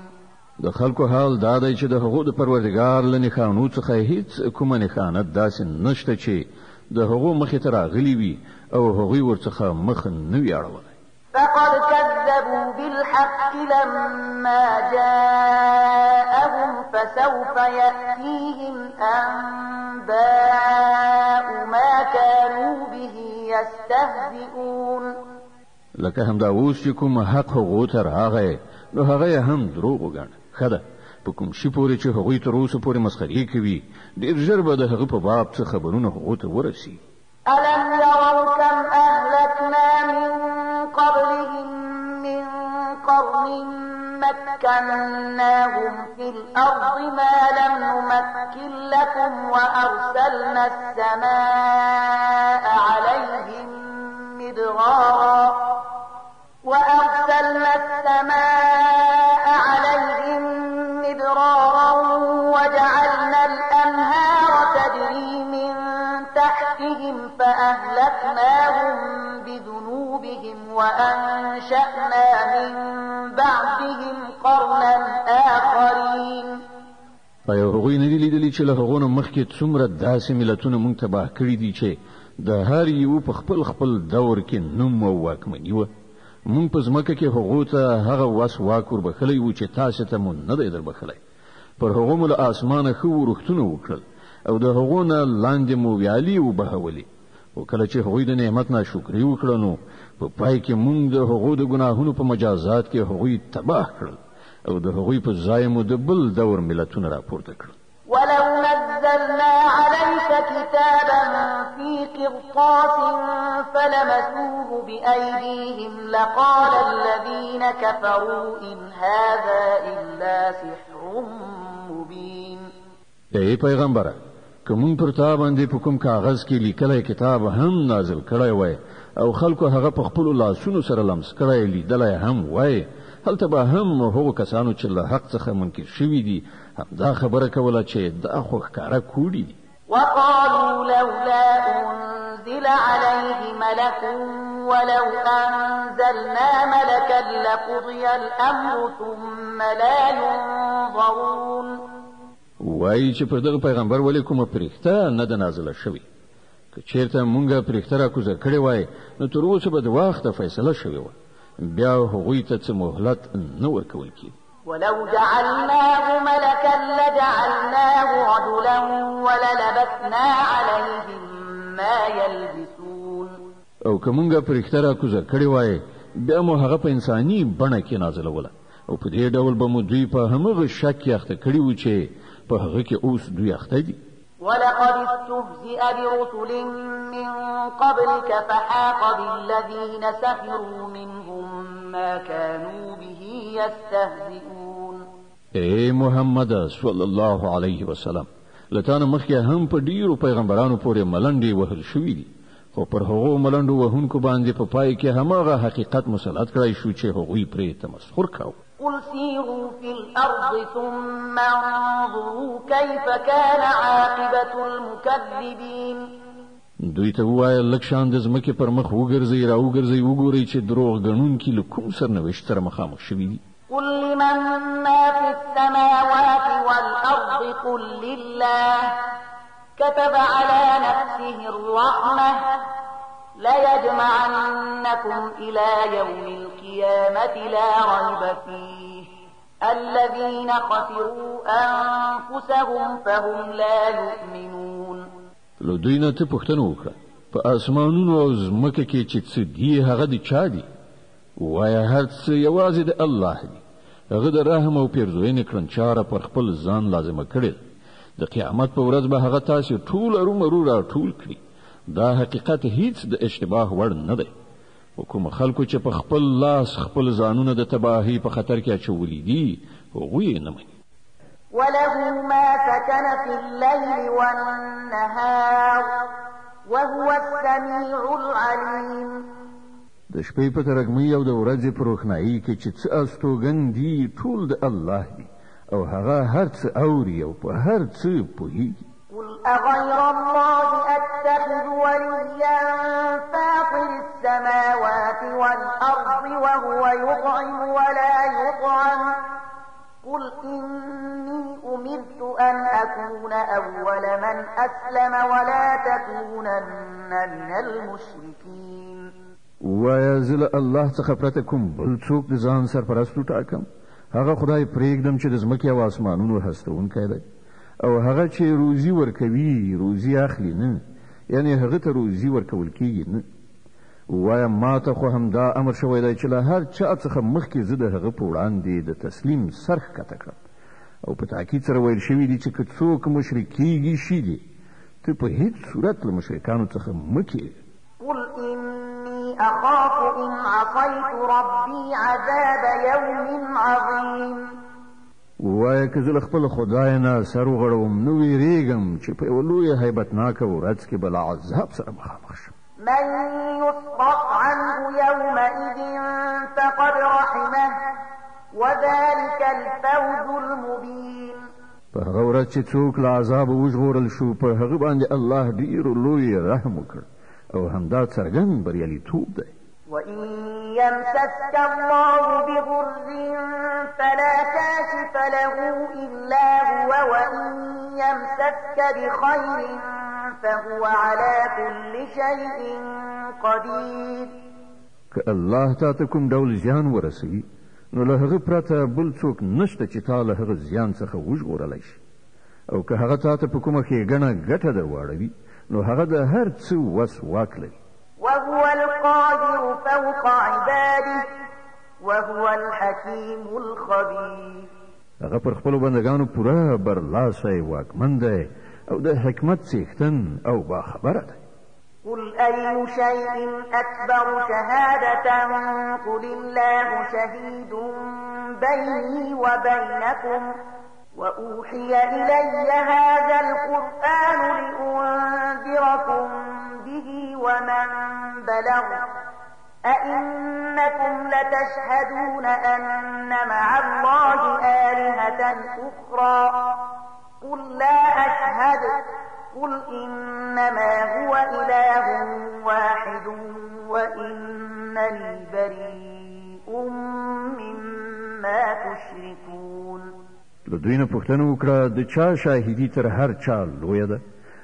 د خلکو حال دا دی چې د هغو د پروردګار له نښانو څخه هیڅ کومه نښانه داسې نشته چې د هغو مخې ته راغلي وي او هغوی ورڅخه مخ نه وي اړولی.
فقد كذبوا بالحق لما جاءهم فسوف يأتيهم أنباء ما كانوا به يستهزئون.
لکه همدا اوس چې کوم حق هغو ته راغی نو هغه یې هم دروغ وګاڼه. ښه ده، په کوم شي پورې چې هغوی تر اوسه پورې مسخرې کوي ډېر ژر به د هغه په باب څه خبرونه هغو ته ورسي.
ألم يروا كم أهلكنا من قبلهم من قرن مكناهم في الأرض ما لم نمكن لكم وأرسلنا السماء عليهم مدرارا وأرسلنا السماء عليهم مدرارا وجعلنا الأنهار تجري من تحتهم فأهلكناهم بذنوبهم وأنشأنا من بعدهم قرنا آخرين.
آیا هغوی نه دي لیدلي چې له هغو نه مخکې څومره داسې ملتونه موږ تباه کړي دي چې د هر یو په خپل خپل دور کې نوم او واکمني وه؟ موږ په ځمکه کې هغو ته هغه وس واک وربښلی و چې تاسې ته مو نه دی دربښلی. پر هغو مو له آسمانه ښه ورښتونه وکړل او د هغو نه لاندې مو ویالې وبهولې. خو کله چې هغوی د نعمت ناشکري وکړه نو په پای کې موږ د هغو د ګناهونو په مجازات کې هغوی تباه کړل او د هغوی په ځای مو د بل دور ملتونه راپورته کړل.
ولو نزلنا عليك كتابا في قرطاس فلمسوه بأيديهم لقال الذين كفروا إن هذا إلا سحر مبين.
ای پیغمبره، که مونږ پر تا باندې په کوم کاغذ کې لیکلی کتاب هم نازل کړی وای او خلکو هغه په خپلو لاسونو سره لمس کړی لیدلی هم وای، هلته به هم هغو کسانو چې له حق څخه منکر شوي دي همدا خبره کوله چې دا خو ښکاره کوډي دي.
وقالوا لولا أنزل عليه ملك ولو أنزلنا ملكا لقضي الأمر ثم لا ينظرون.
وایي چې پر دغه پیغمبر ولې کومه پرښته نه ده نازله شوې؟ که چیرته مونږه پرښته راکوزه کړې وای نو تر اوسه به د وخته فیصله شوې وه، بیا هغوی ته څه مهلت نه ورکول کېده.
ولو جعلناه ملكا لجعلناه رجلا وللبسنا عليهم ما يلبسون.
او که مونږه پرښته راکوزه کړې وای بیا مو هغه په انساني بڼه کې نازلوله او په دې ډول به مو دوی په همغه شک کې اخته کړي وو چې په هغه کې اوس دوی اخته دي.
ولقد استهزئ برسل من قبلك فحاق بالذين سخروا منهم ما كانوا به يستهزئون.
ای محمد صلی الله علیه وسلم، له تا نه مخکې هم په ډیرو پیغمبرانو پورې ملنډې وهل شوې دي، خو پر هغو ملنډو وهونکو باندې په پای کې هماغه حقیقت مسلط کړای شو چې هغوی پرې تمسخر کاوه.
قل سيروا في الأرض ثم انظروا كيف كان عاقبة المكذبين.
دوی ته ووایه لږ شان د ځمکې پر مخ وګرځئ راوګرځئ وګورئ چې دروغ ګڼونکي له کوم سرنوشت سره مخامخ شوي دي.
قل لمن ما في السماوات والأرض قل لله كتب على نفسه الرحمة ليجمعنكم إلى يوم القيامة لا ريب فيه الذين خسروا أنفسهم فهم لا يؤمنون.
له دوی نه ته پوښتنه وکړه په آسمانونو او ځمکه کې چې څه دي هغه د چا دي؟ وایه هر څه یوازې د الله دي. هغه د رحم او پیرزوینې کړنچاره پر خپل ځان لازمه کړې ده. د قیامت په ورځ به هغه تاسې ټول ارومرو راټول کړي. دا حقیقت هیڅ د اشتباه وړ نه دی. خو کوم خلکو چې په خپل لاس خپل ځانونه د تباهۍ په خطر کې اچولي دي هغوی یې نه مني.
وله ما سكن في الليل والنهار وهو السميع العليم.
د شپې په ترږمۍ او د ورځې په روښنایي کې چې څه استوګن دي، ټول د الله دي، او هغه هر څه اوري او په هر څه پوهیږي.
قل أغير الله أتخذ وليا فاطر السماوات والأرض وهو يطعم ولا يطعم قل إني أمرت أن أكون أول من أسلم ولا تكونن من المشركين.
ووایه، زه له الله څخه پرته کوم بل څوک د ځان سرپرست وټاکم؟ هغه خدای پرېږدم چې د ځمکې او آسمانونو هستوونکی دی، او هغه چې روزي ورکوي روزي اخلي نه، یعنې هغه ته روزي ورکول کیږي نه. ووایه، ما ته خو همدا امر شوی دی چې له هر چا څخه مخکې زه د هغه په وړاندې د تسلیم سر ښکته کړم. او په تاکید سره ویل شوي دي چې که څوک مشرک کیږي شي دي، ته په هیڅ صورت له مشرکانو څخه مه کیږه.
قل إني أخاف إن عصيت ربي عذاب يوم عظيم.
ووایه، که زه له خپل خدای نه سر وغړوم، نو ویرېږم چې په یوه لویه هیبتناکه ورځ کې به له عذاب سره مخامخ شم.
من يصرف عنه يومئذ فقد رحمه وذلك الفوز المبين.
په هغه ورځ چې څوک له عذابه وژغورل شو، پر هغه باندې الله ډېر لوی رحم وکړ، او همدا څرګند بریالیتوب دی.
وإن يمسسك الله بضر فلا كاشف له إلا هو وإن يمسسك بخير فهو على كل شيء قدير.
که الله تا ته کوم ډول زیان ورسوي، نو له هغه پرته بل څوک نشته چې تا له هغه زیان څخه وژغورلی شي، او که هغه تا ته په کومه ښېګڼه ګټه در واړوي، نو هغه د هر څه وس واک لري.
وهو القاهر فوق عباده وهو الحكيم الخبير.
هغه پر خپلو بندګانو پوره برلاسی واکمن دی او د حکمت څښتن او باخبره دی.
قل أي شيء أكبر شهادة قل الله شهيد بيني وبينكم وأوحي إلي هذا القرآن لأنذركم به ومن بلغ أئنكم لتشهدون أن مع الله آلهة أخرى قل لا أشهد قل إنما هو إله واحد وإنني بريء مما تشركون.
له دوی نه پوښتنه وکړه، د چا شاهدي تر هر چا لویه ده؟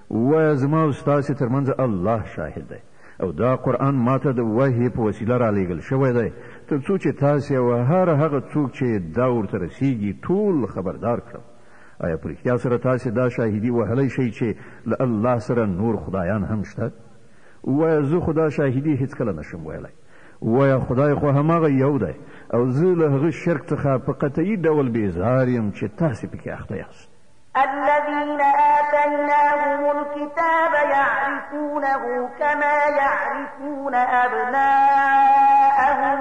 ووایه، زما او ستاسې ترمنځ الله شاهد دی، او دا قرآن ماته د وحې په وسیله رالیږل شوی دی، تر څو چې تاسې او هر هغه څوک چې دا ورته رسیږي ټول خبردار کړم. آیا په رښتیا سره تاسې دا شاهدي وهلی شئ چې له الله سره نور خدایان هم شته؟ ووایه، زه خو دا شاهدي هیڅکله نشم ویلی. ووایه، خدای خو هماغه یو دی، او زه له هغه شرک څخه په قطعي ډول بیزار یم چې تاسې پکې اخته یاست.
الذين آتيناهم الكتاب يعرفونه كما يعرفون أبناءهم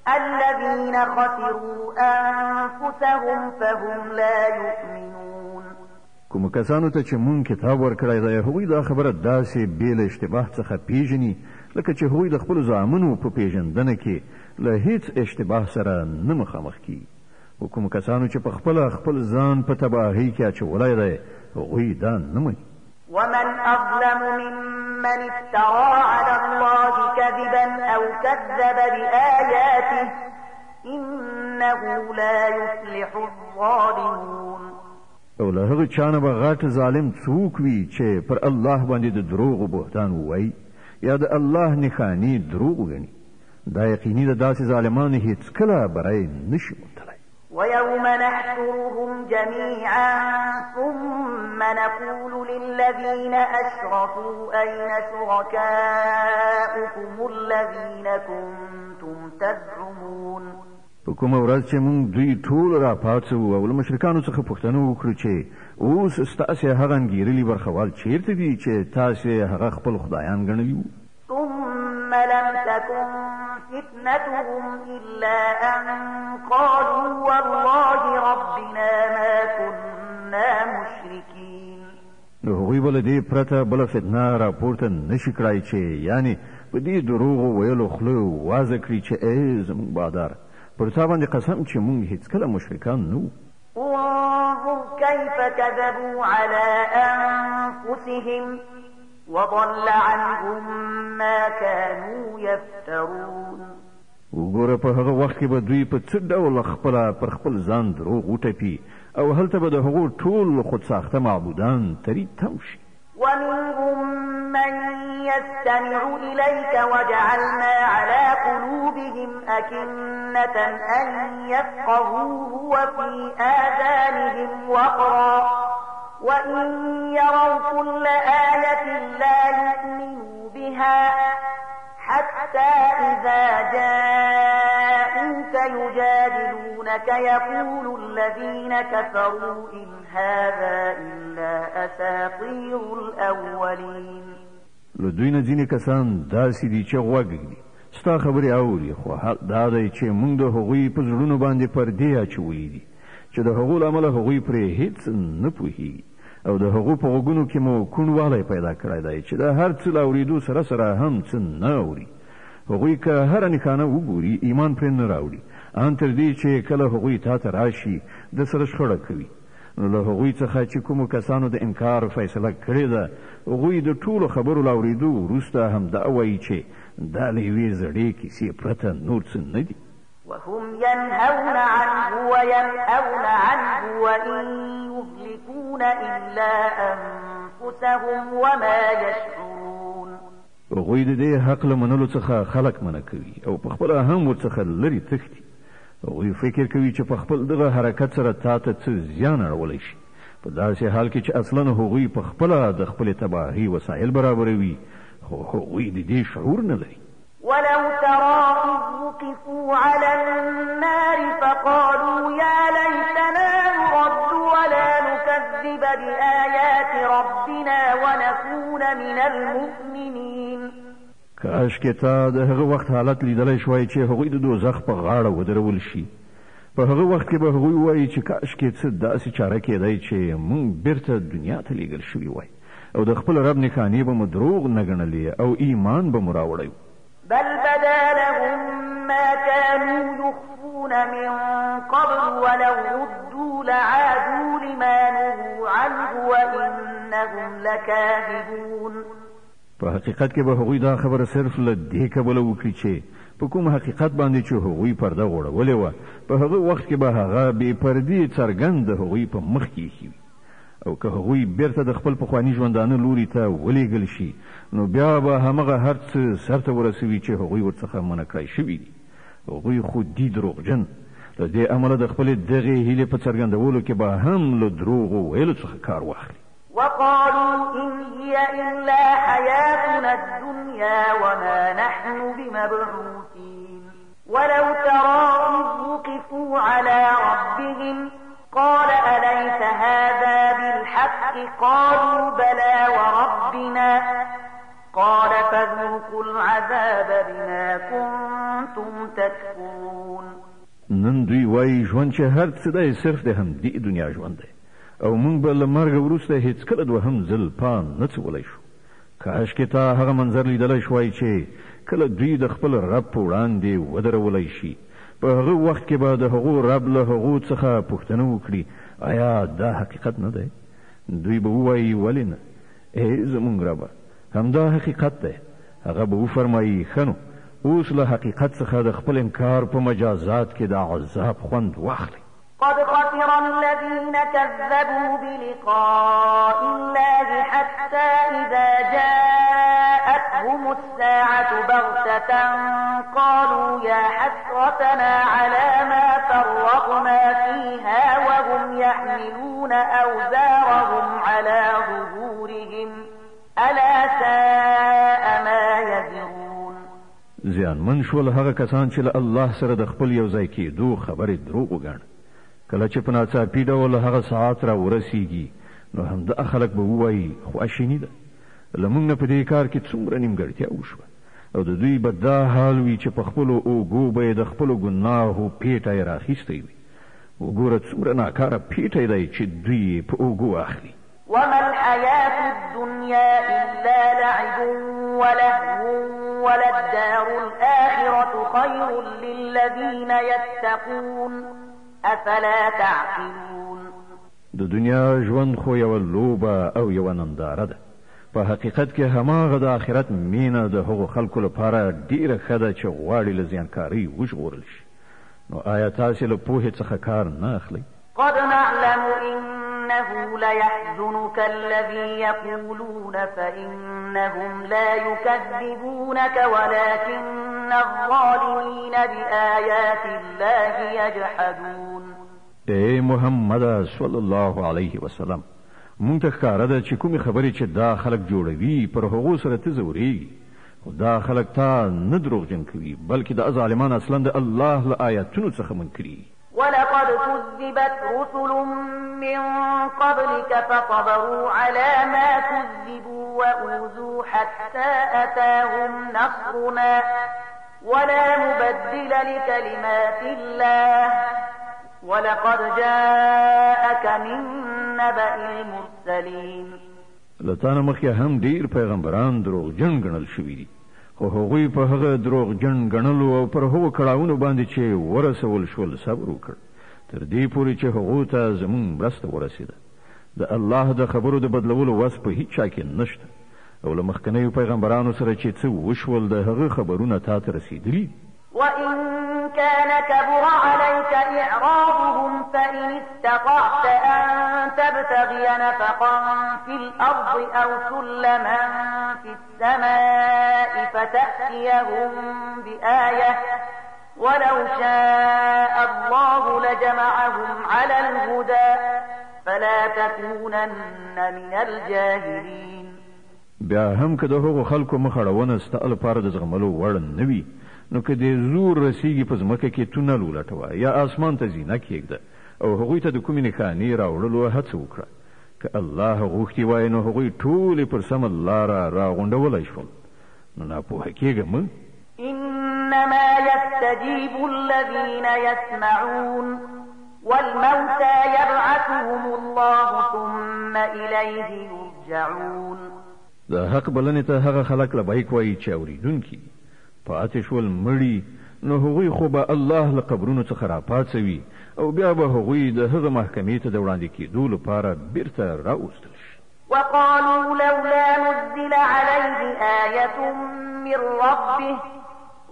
الذين خسروا أنفسهم فهم لا يؤمنون.
کوم کسانو ته چې مونږ کتاب ورکړی دی، هغوی دا خبره داسې بې له اشتباه څخه پیژني لکه چې هغوی د خپلو زامنو په پیژندنه کې له هیڅ اشتباه سره نه مخامخ کیږي. خو کوم کسانو چې په خپله خپل ځان په تباهۍ کې اچولی دی، هغوی دا نه مني.
ومن أظلم ممن افترى على الله كذبا أو كذب بآياته إنه لا يفلح الظالمون.
او له هغه چا نه به غټ ظالم څوک وي چې پر الله باندې د دروغو بهتان ووایي یا د الله نښانې دروغ وګڼي؟ دا یقیني ده داسې ظالمان هیڅکله بری نشي موندلی.
ويوم نحشرهم جميعا ثم نقول للذين أشركوا أين شركاؤكم الذين كنتم تزعمون.
په کومه ورځ چې موږ دوی ټول راپاڅوو او له مشرکانو څخه پوښتنه وکړو چې اوس ستاسې هغه انګېرلي برخوال چیرته دي چې تاسې هغه خپل خدایان ګڼلي وو؟
ثم لم تكن فتنتهم إلا أن قالوا والله ربنا ما كنا مشركين.
نو هغوی به له دې پرته بله فتنه راپورته نشي کړای چې یعنی په دې دروغو ویلو خوله وازه کړي چې ای زموږ بادار، پر تا باندې قسم چې موږ هیڅکله مشرکان نه وو.
انظر كيف كذبوا على أنفسهم وضل عنهم ما كانوا يفترون.
وګوره په هغه وخت کې به دوی په څه ډول خپله پر خپل ځان دروغ وټپي او هلته به د هغو ټول خودساخته معبودان تري تم شي.
ومنهم من يستمع إليك وجعلنا على قلوبهم أكنة أن يفقهوه وفي آذانهم وقرا وإن يروا كل آية لا يؤمنوا بها حتى إذا جاءوك يجادلونك يقول الذين كفروا إن هذا إلا أساطير الأولين.
له دوی نه ځینې کسان داسې دي چې غوږ ږدي، ستا خبرې اوري، خو حال دا دی چې موږ د هغوی په زړونو باندې پردې اچولې دي چې د هغو له امله هغوی پرې هیڅ نه پوهیږي، او د هغو په غوږونو کې مو کوڼوالی پیدا کړی دی چې د هر څه له اورېدو سره سره هم څه نه اوري. هغوی که هره نښانه وګوري ایمان پرې نه راوړي، ان تر دې چې کله هغوی تا ته راشي د سره شخړه کوي. نو له هغوی څخه چې کومو کسانو د انکار فیصله کړې ده، هغوی د ټولو خبرو له اورېدو وروسته هم دا وایي چې دا له یوې زړې کیسې پرته نور څه نه دي.
وهم ينهون عنه وينأون عنه وإن يهلكون إلا أنفسهم وما يشعرون.
هغوی د دې حق له منلو څخه خلک منع کوي او په خپله هم ورڅخه لرې تښتي. هغوی فکر کوي چې په خپل دغه حرکت سره تا ته څه زیان اړولی شي، په داسې حال کې چې اصلا هغوی په خپله د خپلې تباهۍ وسایل برابروي، خو هغوی د دې شعور نه لري.
ولو ترى إذ وقفوا على النار فقالوا يا ليتنا نرد ولا نكذب بآيات ربنا ونكون من المؤمنين.
کاشکې تا د هغه وخت حالت لیدلی شوای چې هغوی د دوزخ په غاړه ودرول شي. په هغه وخت کې به هغوی وایي چې کاشکې څه داسې چاره کېدای چې موږ بیرته دنیا ته لیږل شوي وای او د خپل رب نښانې به مو دروغ نه ګڼلې او ایمان به مو راوړی.
بل بدا لهم ما كانوا يخفون من قبل ولو ردوا لعادوا لما نهوا عنه وإنهم لكاذبون.
په حقیقت کې به هغوی دا خبره صرف له دې کبله وکړي چې په کوم حقیقت باندې چې هغوی پرده غوړولې وه، په هغه وخت کې به هغه بې پردې څرګند د هغوی په مخ کې ایښي وي، او که هغوی بیرته د خپل پخواني ژوندانه لوري ته ولیږل شي نو بیا به همغه هر څه سرته ورسوي چې هغوی ورڅخه منع کړای شوي دي. هغوی خو دي دروغجن، له دې امله د خپلې دغې هیلې په څرګندولو کې به هم له دروغو ویلو څخه کار واخلي.
وقالوا إن هي إلا حياتنا الدنيا وما نحن بمبعوثين. ولو ترى إذ وقفوا على ربهم قال أليس هذا بالحق قالوا بلى وربنا قال فذوقوا العذاب بما كنتم تكفرون.
نن دوی وایي ژوند چې هر څه دی صرف د همدې دنیا ژوند دی، او موږ به له مرګه وروسته هیڅکله دوهم ځل پام نه څولی شو. کاشکې تا هغه منظر لیدلی شوای چې کله دوی د خپل رب په وړاندې ودرولی شي. په هغه وخت کې به د هغو رب له هغو څخه پوښتنه وکړي، آیا دا حقیقت نه دی؟ دوی به ووایي ولې نه، ای زموږ ربه، همدا حقیقت دی. هغه به وفرمایي ښه نو اوس له حقیقت څخه د خپل انکار په مجازات کې د عذاب خوند واخلئ.
قد خسر الذين كذبوا بلقاء الله حتى إذا جاءتهم الساعة بغتة قالوا يا حسرتنا على ما فرطنا فيها وهم يحملون أوزارهم على ظهورهم ألا ساء ما يزرون.
زیانمن شول هغه کسان چې له الله سره د خپل یو ځای کېدو خبرې دروغ وګڼه. کله چې په ناڅاپي ډول هغه ساعت را ورسیږي نو همدا خلک به ووایي خواشیني ده، له موږ نه په دې کار کې څومره نیمګړتیا وشوه، او د دوی به دا حال وي چې په خپلو اوږو به یې د خپلو ګناهو پیټی راخیستی وي. وګوره څومره ناکاره پیټی دی چې دوی یې په اوږو اخلي.
وما الحياة الدنيا إلا لعب ولهو وللدار الآخرة خير للذين يتقون أفلا تعقلون.
د دنیا ژوند خو یوه لوبه او یوه ننداره ده. په حقیقت کې هماغه د آخرت مینه د هغو خلکو لپاره ډیره ښه ده چې غواړي له زیانکارۍ وژغورل شي. نو آیا تاسې له پوهې څخه کار نه اخلئ؟
قد نعلم إنه ليحزنك الذي يقولون فإنهم لا يكذبونك ولكن الظالمين بآيات الله يجحدون.
ای محمد صلی الله علیه وسلم، مونږ ته ښکاره ده چې کومې خبرې چې دا خلک جوړوي پر هغو سره ته ځورېږي، خو دا خلک تا نه دروغجن کوي، بلکې دا ظالمان اصلا د الله له آیاتونو څخه منکري.
ولقد كذبت رسل من قبلك فصبروا على ما كذبوا وأوذوا حتى أتاهم نصرنا ولا مبدل لكلمات الله ولقد جاءك من نبأ المرسلين.
له تا نه مخکې هم ډېر پیغمبران دروغجن ګڼل شوي دي، خو هغوی په هغه دروغجن ګڼلو او پر هغو کړاوونو باندې چې ورسول شول صبر وکړ، تر دې پورې چې هغو ته زموږ مرسته ورسېده. د الله د خبرو د بدلولو وس په هیچا کې نشته، او له مخکنیو پیغمبرانو سره چې څه وشول د هغه خبرونه تا ته رسېدلي.
وإن كان كبر عليك إعراضهم فإن استطعت أن تبتغي نفقا في الأرض أو سلما في السماء فتأتيهم بآية ولو شاء الله لجمعهم على الهدى فلا تكونن من الجاهلين.
بیا هم که د هغو خلکو مخ اړونه ستا لپاره د زغملو وړ نه وي، نو که دې زور رسیږي په ځمکه کې تونل ولټوه یا آسمان ته زینه کېږده او هغوی ته د کومې نښانې راوړلو هڅه وکړه. که الله غوښتي وای نو هغوی ټولې پر سمه لاره راغونډولی شول. نو ناپوهه کېږه مه.
إنما يستجيب الذين يسمعون والموتى يبعثهم الله ثم إليه يرجعون.
د حق بلنې ته هغه خلک لبیک وایي چې اورېدونکي دي. پاتې شول مړي، نو هغوی خو به الله له قبرونو څخه راپاڅوي او بیا به هغوی د هغه محکمې ته د وړاندې کېدو لپاره بیرته راوستل شي.
وقالوا لولا نزل عليه آية من ربه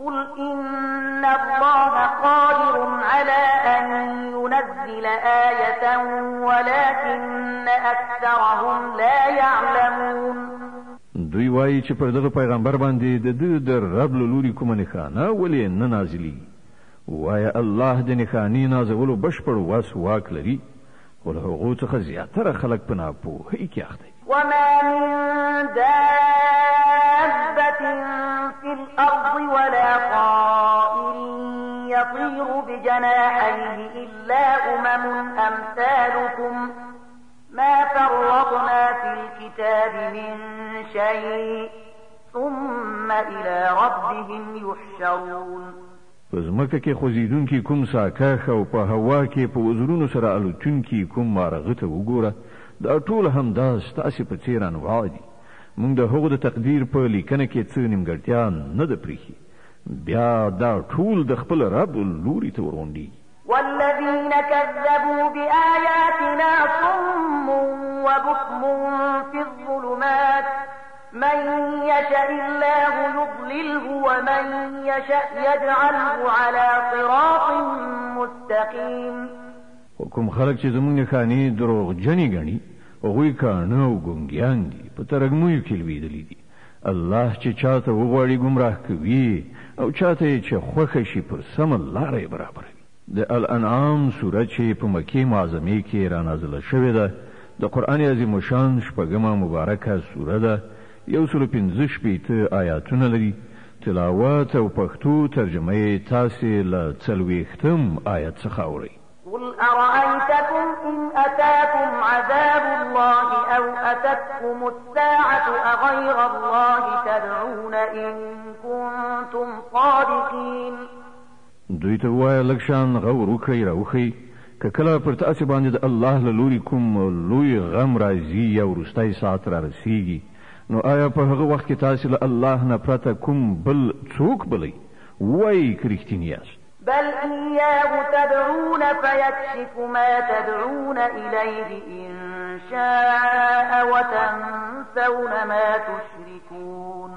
قل إن الله قادر على أن ينزل آية ولكن أكثرهم لا يعلمون.
دوی وایي چې پر دغه پیغمبر باندې د ده د رب له لوري کومه نښانه ولې نه نازلېږي؟ وایه الله د نښانې نازولو بشپړ وس واک لري، خو له هغو څخه زیاتره خلک په ناپوهۍ کې اخته دي.
وما من دابة في الأرض ولا طائر يطير بجناحيه إلا أمم أمثالكم ما فرطنا في الكتاب من شيء ثم إلى ربهم يحشرون.
په ځمکه کې خوځېدونکي کوم ساکښ او په هوا کې په وزرونو سره الوتونکي کوم مارغه ته وګوره، دا ټول همدا ستاسې په څېر انواع دي. موږ د هغو د تقدیر په لیکنه کې څه نیمګړتیا نه ده پرېښې. بیا دا ټول د خپل رب لوري ته ورغونډېږي.
والذين كذبوا بآياتنا صم وبكم في الظلمات من يشأ الله يضلله ومن يشأ يجعله على صراط مستقيم.
کوم خلک چې زموږ نښانې دروغجنې ګڼي، هغوی کاڼه او ګونګیان دي، په ترږمیو کې لوېدلي دي. الله چې چاته وغواړي ګمراه کوي او چاته یې چې خوښه شي پر سمه لاره یې برابروي. د الانعام سوره چې په مکې معظمې کې را نازله شوې ده، د قرآن عظیم الشان شپږمه مبارکه سوره ده، 165 آیاتونه لري. تلاوت او پښتو ترجمه یې تاسې له 40 آیت څخه اورئ.
قل أرأيتكم إن أتاكم عذاب الله أو أتتكم الساعة أغير الله تدعون إن كنتم صادقين.
دوی ته ووایه لږ شان غور وکړئ راوښئ که کله پر تاسو باندې د الله له لوري کوم لوی غم راځي یا وروستی ساعت را رسیږي، نو آیا په هغه وخت کې تاسو له الله نه پرته کوم بل څوک بلئ؟ ووایئ که رښتیني یاست.
بل إياه تدعون فيكشف ما تدعون إليه إن شاء وتنسون ما تشركون.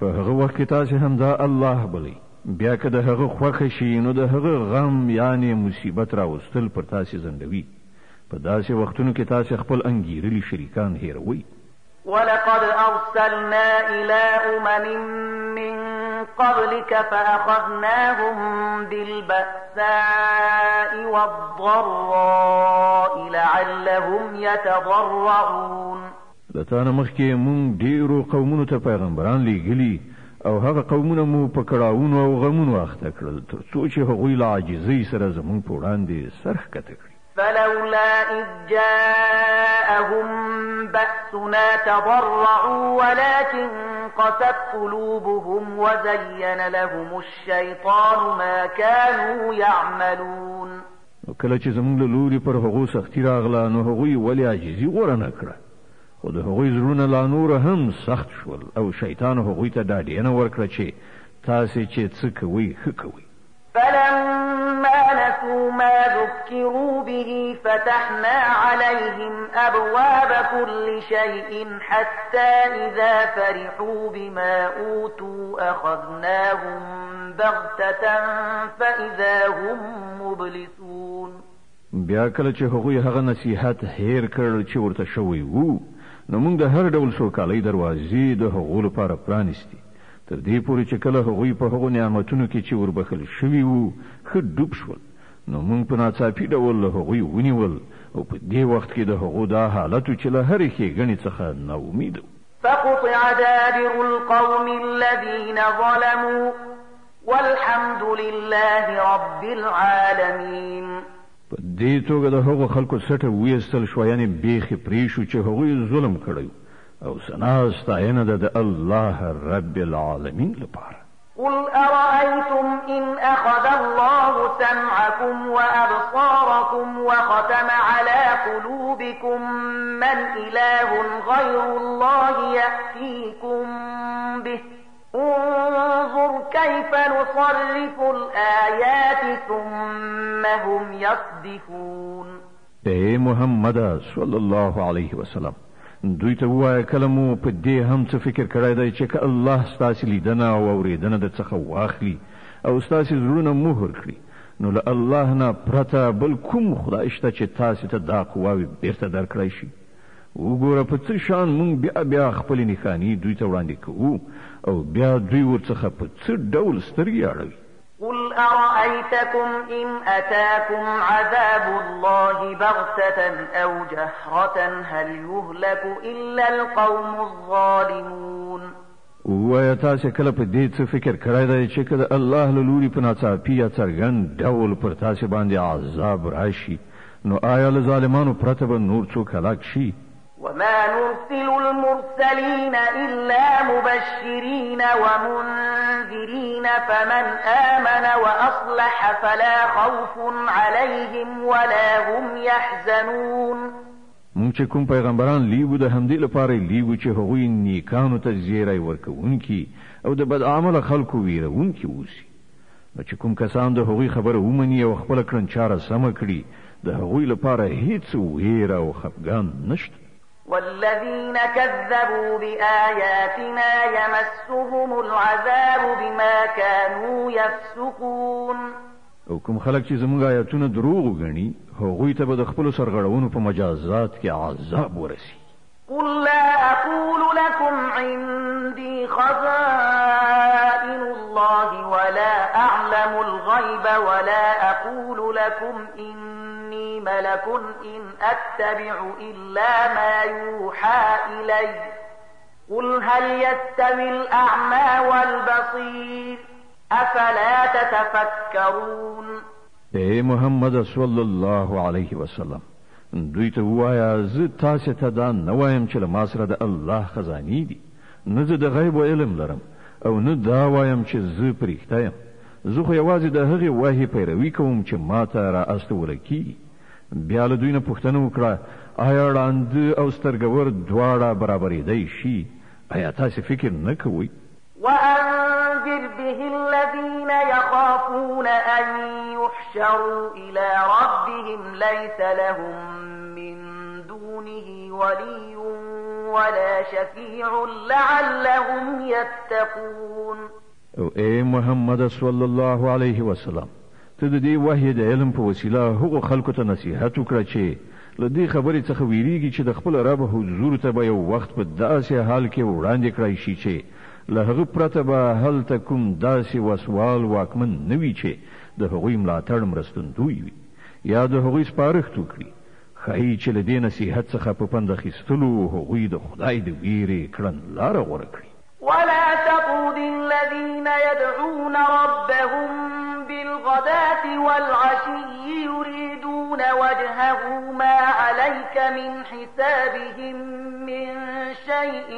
په هغه وخت کې تاسو هم دا الله بلئ، بیا که د هغه خوښه شي نو د هغه غم یعنې مصیبت راوستل پر تاسو ځنډوي. په داسې وختونو کې تاسو خپل انګیرلي شریکان هیروئ.
ولقد أرسلنا إلى أمم من قبلك فأخذناهم بالبأساء والضراء لعلهم يتضرعون.
له تا نه مخکې مونږ ډیرو قومونو ته پیغمبران لیږلي او هغه قومونه مو په کړاوونو او غمونو اخته کړل، تر څو چې هغوی له عاجزۍ سره زمونږ په وړاندې سر ښکته کړي.
فلولا إذ جاءهم بأسنا تضرعوا ولكن قست قلوبهم وزين لهم الشيطان ما كانوا يعملون.
نو کله چې زمونږ له لوري پر هغو سختي راغله نو هغوی ولې عاجزي غوره نه کړه، خو د هغوی زړونه لا نور هم سخت شول او شیطان هغوی ته ډاډینه ورکړه چې تاسې چې څه کوئ ښه کوئ.
فلما نسوا ما ذكروا به فتحنا عليهم أبواب كل شيء حتى إذا فرحوا بما أوتوا أخذناهم بغتة فإذا هم مبلسون.
بیا کله چې هغوی هغه نصیحت هیر کړ چې ورته شوی وو، نو موږ د هر ډول سوکالۍ دروازې د هغو لپاره پرانیستې، تر دې پورې چې کله هغوی په هغو نعمتونو کې چې وربخل شوي وو ښه ډوب شول، نو موږ په ناڅاپي ډول له هغوی ونیول او په دې وخت کې د هغو دا حالت و چې له هرې ښېګڼې څخه ناامیده وو.
فقطع دابر القوم الذين ظلموا والحمد لله رب العالمين.
په دې توګه د هغو خلکو سټه ویستل شوه، یعنې بیخې پرې شو چې هغوی ظلم کړی، او ثنا ستاینه ده د الله رب العالمین لپاره.
قل أرأيتم إن أخذ الله سمعكم وأبصاركم وختم على قلوبكم من إله غير الله يأتيكم به انظر كيف نصرف الآيات ثم هم يصدفون.
اے محمد صلی الله علیه وسلم، دوی ته ووایه کله مو په دې هم څه فکر کړی دی چې که الله ستاسې لیدنه او اورېدنه در څخه واخلي او ستاسې زړونه مهر کړي، نو له الله نه پرته بل کوم خدای شته چې تاسې ته دا قواوې بیرته درکړای شي؟ وګوره په څه شان مونږ بیا بیا خپلې نښانې دوی ته وړاندې کوو او بیا دوی ورڅخه په څه ډول سترګې اړوي.
قل أرأيتكم إن أتاكم عذاب الله بغتة أو جهرة هل يهلك إلا القوم الظالمون.
ووایه تاسې کله په دې څه فکر کړی دی چې که د الله له لوري په ناڅاپي یا څرګند ډول پر تاسې باندې عذاب راشي، نو آیا له ظالمانو پرته به نور څوک هلاک شي؟
وما نرسل المرسلين إلا مبشرين ومنذرين فمن آمن وأصلح فلا خوف عليهم ولا هم يحزنون.
مونږ چې کوم پیغمبران لیږو د همدې لپاره یې لیږو چې هغوی نیکانو ته زیری ورکوونکي او د بدعمله خلکو ویرونکي اوسي. نو چې کوم کسان د هغوی خبره ومني او خپله کړنچاره سمه کړي، د هغوی لپاره هیڅ ویره او خفګان نشته.
والذين كذبوا بآياتنا يمسهم العذاب بما كانوا يفسقون.
او کوم خلک چې زموږ آیاتونه دروغ وګڼي، هغوی ته به د خپلو سرغړونو په مجازات کې عذاب ورسي.
قل لا أقول لكم عندي خزائن الله ولا أعلم الغيب ولا أقول لكم إني ملك إن أتبع إلا ما يوحى إلي قل هل يستوي الأعمى والبصير أفلا تتفكرون.
اے محمد صلی الله علیه وسلم، دوی ته ووایه زه تاسې ته دا نه وایم چې له ما سره د الله خزانې دي، نه زه د غیب علم لرم او نه دا وایم چې زه پرښته یم. زه خو یوازې د هغې وحې پیروي کوم چې ماته را استوله کیږي. بیا له دوی نه پوښتنه وکړه، آیا ړانده او سترګور دواړه برابرېدای شي؟ آیا تاسې فکر نه کوئ؟
وأنذر به الذين يخافون أن يحشروا إلى ربهم ليس لهم من دونه ولي ولا شفيع لعلهم يتقون.
او اې محمد صلی الله علیه وسلم، ته د دې وحی د علم په وسیله هغو خلکو ته نصیحت وکړه چې له دې خبرې څخه ویریږي چې د خپل رب حضور ته به یو وخت په داسې حال کې وړاندې کړای شي چې له هغه پرته به هلته کوم داسې وسوال واکمن نه وي چې د هغوی ملاتړ مرستندوی وي یا د هغوی سپارښت وکړي. ښایي چې له دې نصیحت څخه په پند اخیستلو هغوی د خدای د ویرې کړنلاره غوره کړي.
ولا تطرد الذين يدعون ربهم بالغداة والعشي يريدون وجهه ما عليك من حسابهم من شيء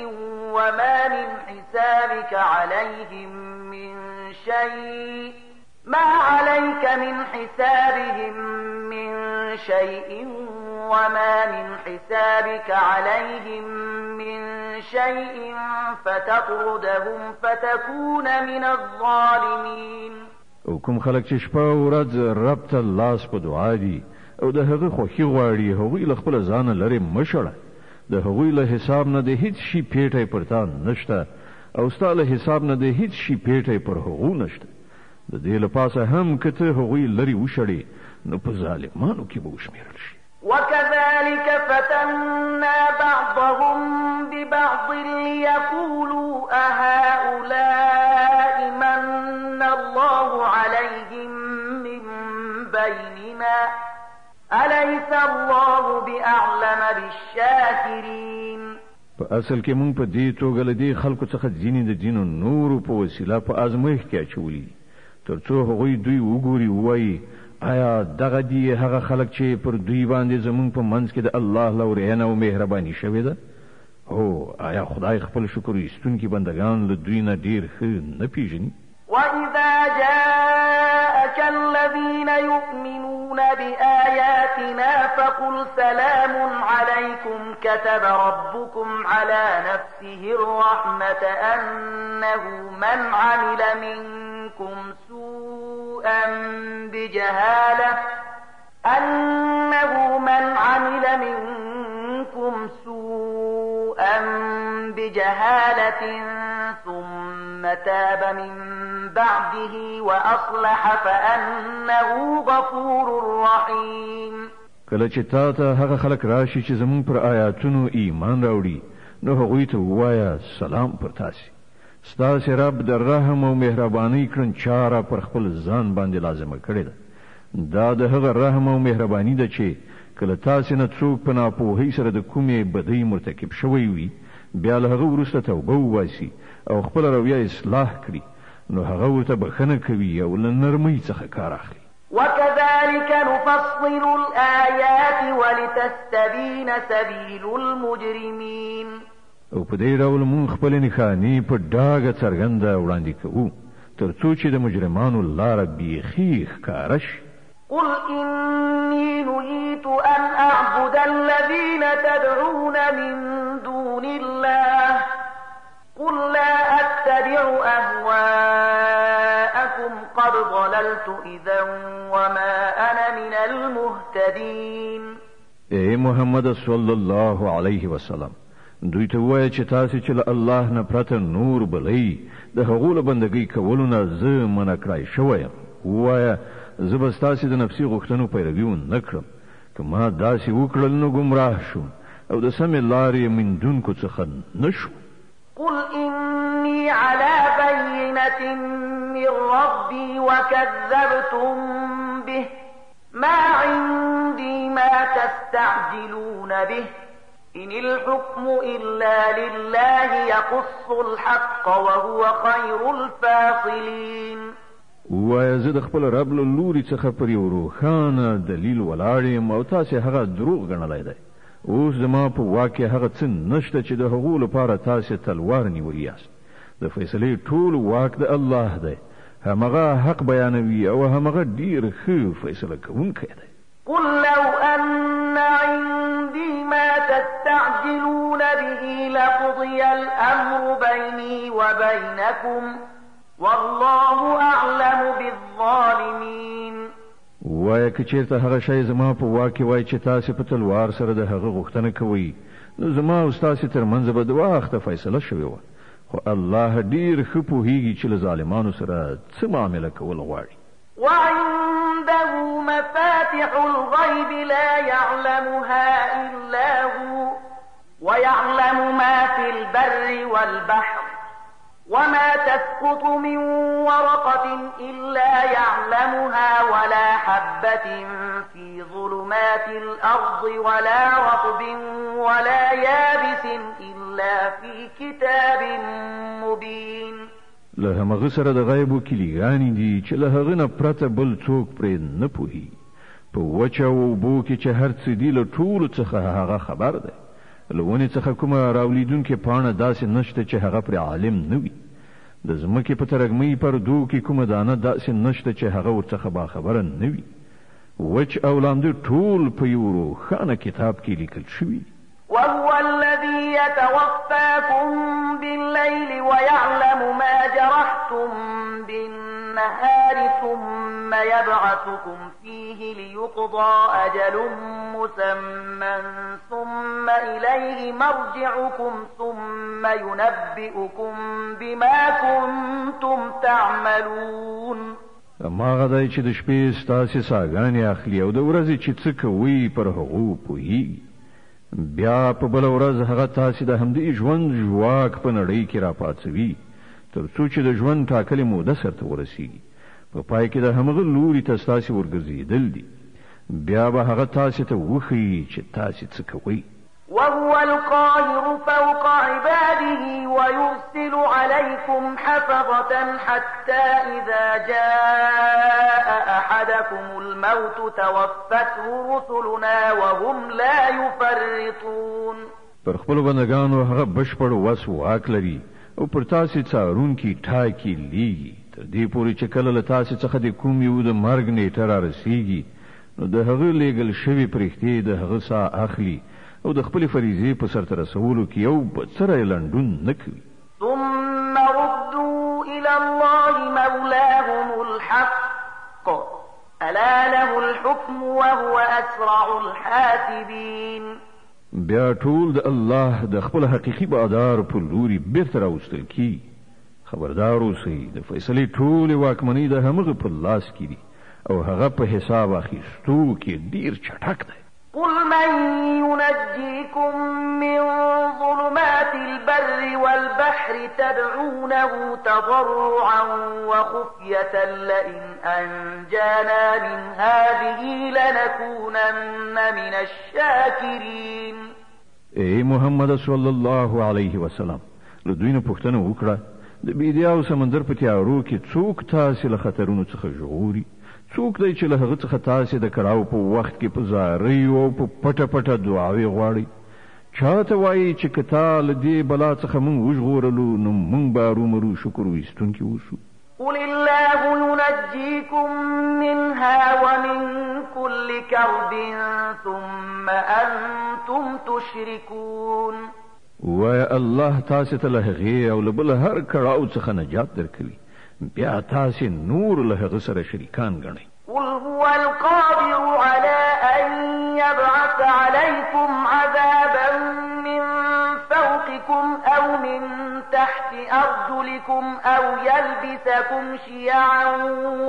وما من حسابك عليهم من شيء ما عليك من حسابهم من شيء وما من حسابك عليهم من شيء فتطردهم فتكون من الظالمين.
او کوم خلک چې شپه او ورځ رب ته لاس په دعا دي او د هغه خوښي غواړي، هغوی له خپله ځانه لرې مه شړه. د هغوی له حساب نه د هیڅ شي پیټی پر تا نشته او ستا له حساب نه د هیڅ شي پیټی پر هغو نشته. د دې له پاسه هم که ته هغوی لرې وشړې نو په ظالمانو کې به وشمېرل شي.
وكذلك فتنا بعضهم ببعض ليقولوا أهؤلاء من الله عليهم من بيننا أليس الله بأعلم بالشاكرين.
په اصل کې مونږ په دې توګه له دې خلکو څخه ځینې د ځینو نورو په وسیله په ازمایښت کې اچولي دي، ترڅو هغوی دوی وګوري ووایي، آیا دغه دي هغه خلک چې پر دوی باندې زمونږ په منځ کې د الله لورینه او مهرباني شوې ده؟ هو، آیا خدای خپل شکر ایستونکي بندگان له دوی نه ډیر ښه نه پیژني؟
وإذا جاءك الذين يؤمنون بآياتنا فقل سلام عليكم كتب ربكم على نفسه الرحمة أنه من عمل منكم سوءا بجهالة أنه من عمل منكم سوءا بجهالة ثم تاب من بعده وأصلح فأنه غفور رحيم.
کله چې تا ته هغه خلک راشي چې زمونږ پر آیاتونو ایمان راوړي، نو هغوی ته ووایه سلام پر تاسې، ستاسې رب د رحم او مهربانۍ کړنچاره پر خپل ځان باندې لازمه کړې ده. دا د هغه رحم او مهرباني ده چې کله تاسې نه څوک په ناپوهۍ سره د کومې بدۍ مرتکب شوی وي، بیا له هغه وروسته توبه وباسي او خپله رویه اصلاح کړي، نو هغه ورته بښنه کوي او له نرمۍ څخه کار اخلي.
وكذلك نفصل الآيات ولتستبين سبيل المجرمين.
او په دې ډول مونږ خپلې نښانې په ډاګه څرګنده وړاندې کوو، تر څو چې د مجرمانو لاره بیخي ښکاره شي.
قل إني نهيت أن أعبد الذين تدعون من دون الله قل لا أتبع أهواءكم قد ضللت إذا وما أنا من المهتدين.
ای محمد صلی الله علیه وسلم، دوی ته ووایه چې تاسې چې له الله نه پرته نور بلئ، د هغو له بندګۍ کولو نه زه منع کړای شوی یم. ووایه زه به ستاسې د نفسي غوښتنو پیروي ونه کړم، که ما داسې وکړل نو ګمراه شوم او د سمې لارې میندونکو څخه نه شوم.
قل إني على بينة من ربي وكذبتم به ما عندي ما تستعجلون به إن الحكم إلا لله يقص الحق وهو خير الفاصلين.
ووایه زه د خپل رب له لوري څخه پر یو روښانه دلیل ولاړ یم او تاسې هغه دروغ ګڼلی دی. اوس زما په واک کې هغه څه نشته چې د هغو لپاره تاسې تلوار نیولي یاست. د فیصلې ټول واک د الله دی، همغه حق بیانوي او همغه ډیر ښه فیصله کوونکی دی.
قل لو أن عندي ما تستعجلون به لقضي الأمر بيني وبينكم والله أعلم بالظالمين.
ووایه که چېرته هغه شی زما په واک کې وای چې تاسې په تلوار سره د هغه غوښتنه کوئ، نو زما او ستاسې تر منځ به د وخته فیصله شوې وه، خو الله ډېر ښه پوهېږي چې له ظالمانو سره څه معامله کول غواړي.
وعنده مفاتح الغيب لا يعلمها إلا هو ويعلم ما في البر والبحر وما تسقط من ورقة إلا يعلمها ولا حبة في ظلمات الأرض ولا رطب ولا يابس إلا في كتاب مبين.
له همغه سره د غیبو کلیګانې دي چې له هغه نه پرته بل څوک پرې نه پوهیږي. په وچه او اوبو کې چې هر څه دي له ټولو څخه هغه خبر دی. له ونې څخه کومه راولیدونکې پاڼه داسې نشته چې هغه پرې عالم نه وي. د ځمکې په ترږمۍ پردو کې کومه دانه داسې نشته چې هغه ورڅخه باخبره نه وي. وچ او لامده ټول په یو روښانه کتاب کې لیکل شوي دي.
وهو الذي يتوفاكم بالليل ويعلم ما جرحتم بالنهار ثم يبعثكم فيه ليقضى أجل مسمى ثم إليه مرجعكم ثم ينبئكم بما كنتم تعملون.
هماغه دی چې د شپې ستاسې ساګانې اخلي او د ورځې چې څه کوئ پر هغو پوهیږي. بیا په بله ورځ هغه تاسې د همدې ژوند ژواک په نړۍ کې راپاڅوي تر څو چې د ژوند ټاکلې موده سرته ورسیږي. په پای کې د همغه لوري ته ستاسې ورګرځېدل دي. بیا به هغه تاسې ته وښیي چې تاسې څه کوئ.
وهو القاهر فوق عباده ويرسل عليكم حفظة حتى إذا جاء أحدكم الموت توفته رسلنا وهم لا يفرطون.
پر خپلو بندګانو هغه بشپړ وس واک لري او پر تاسې څارونکي ټاکي لیږي تر دې پورې چې کله له تاسې څخه د کوم یو د مرګ نیټه را رسیږي، نو د هغه لیږل شوې پرښتې د هغه ساه اخلي او د خپلې فریضې په سرته رسولو کې یو بڅری لنډون نه کوي.
ثم ردوا إلى الله مولاهم الحق ألا له الحكم وهو أسرع الحاسبين.
بیا ټول د الله د خپل حقیقي بادار په لوري بیرته راوستل کیږي. خبردار اوسئ، د فیصلې ټولې واکمنۍ د همغه په لاس کې دي او هغه په حساب اخیستو کې ډیر چټک دی.
قل من ينجيكم من ظلمات البر والبحر تدعونه تضرعا وخفية لئن أنجانا من هذه لنكونن من الشاكرين.
ای محمد صلی الله علیه وسلم، له دوی نه پوښتنه وکړه، د بیدیا او سمندر په تیارو کې څوک تاسې له خطرونو څخه ژغوري؟ څوک دی چې له هغه څخه تاسې د کړاو په وخت کې په زاریو او په پټه پټه دعاوې غواړئ؟ چاته وایي چې که تا له دې بلا څخه موږ وژغورلو نو موږ به هرومرو شکر ویستونکي اوسو.
قل الله ينجيكم منها ومن كل كرب ثم أنتم تشركون.
ووایه الله تاسې ته له هغې او له بل هر کړاو څخه نجات درکوي، بیا تاسې نور له هغه سره شریکان ګڼئ.
قل هو القادر على أن يبعث عليكم عذابا من فوقكم أو من تحت أرجلكم أو يلبسكم شيعا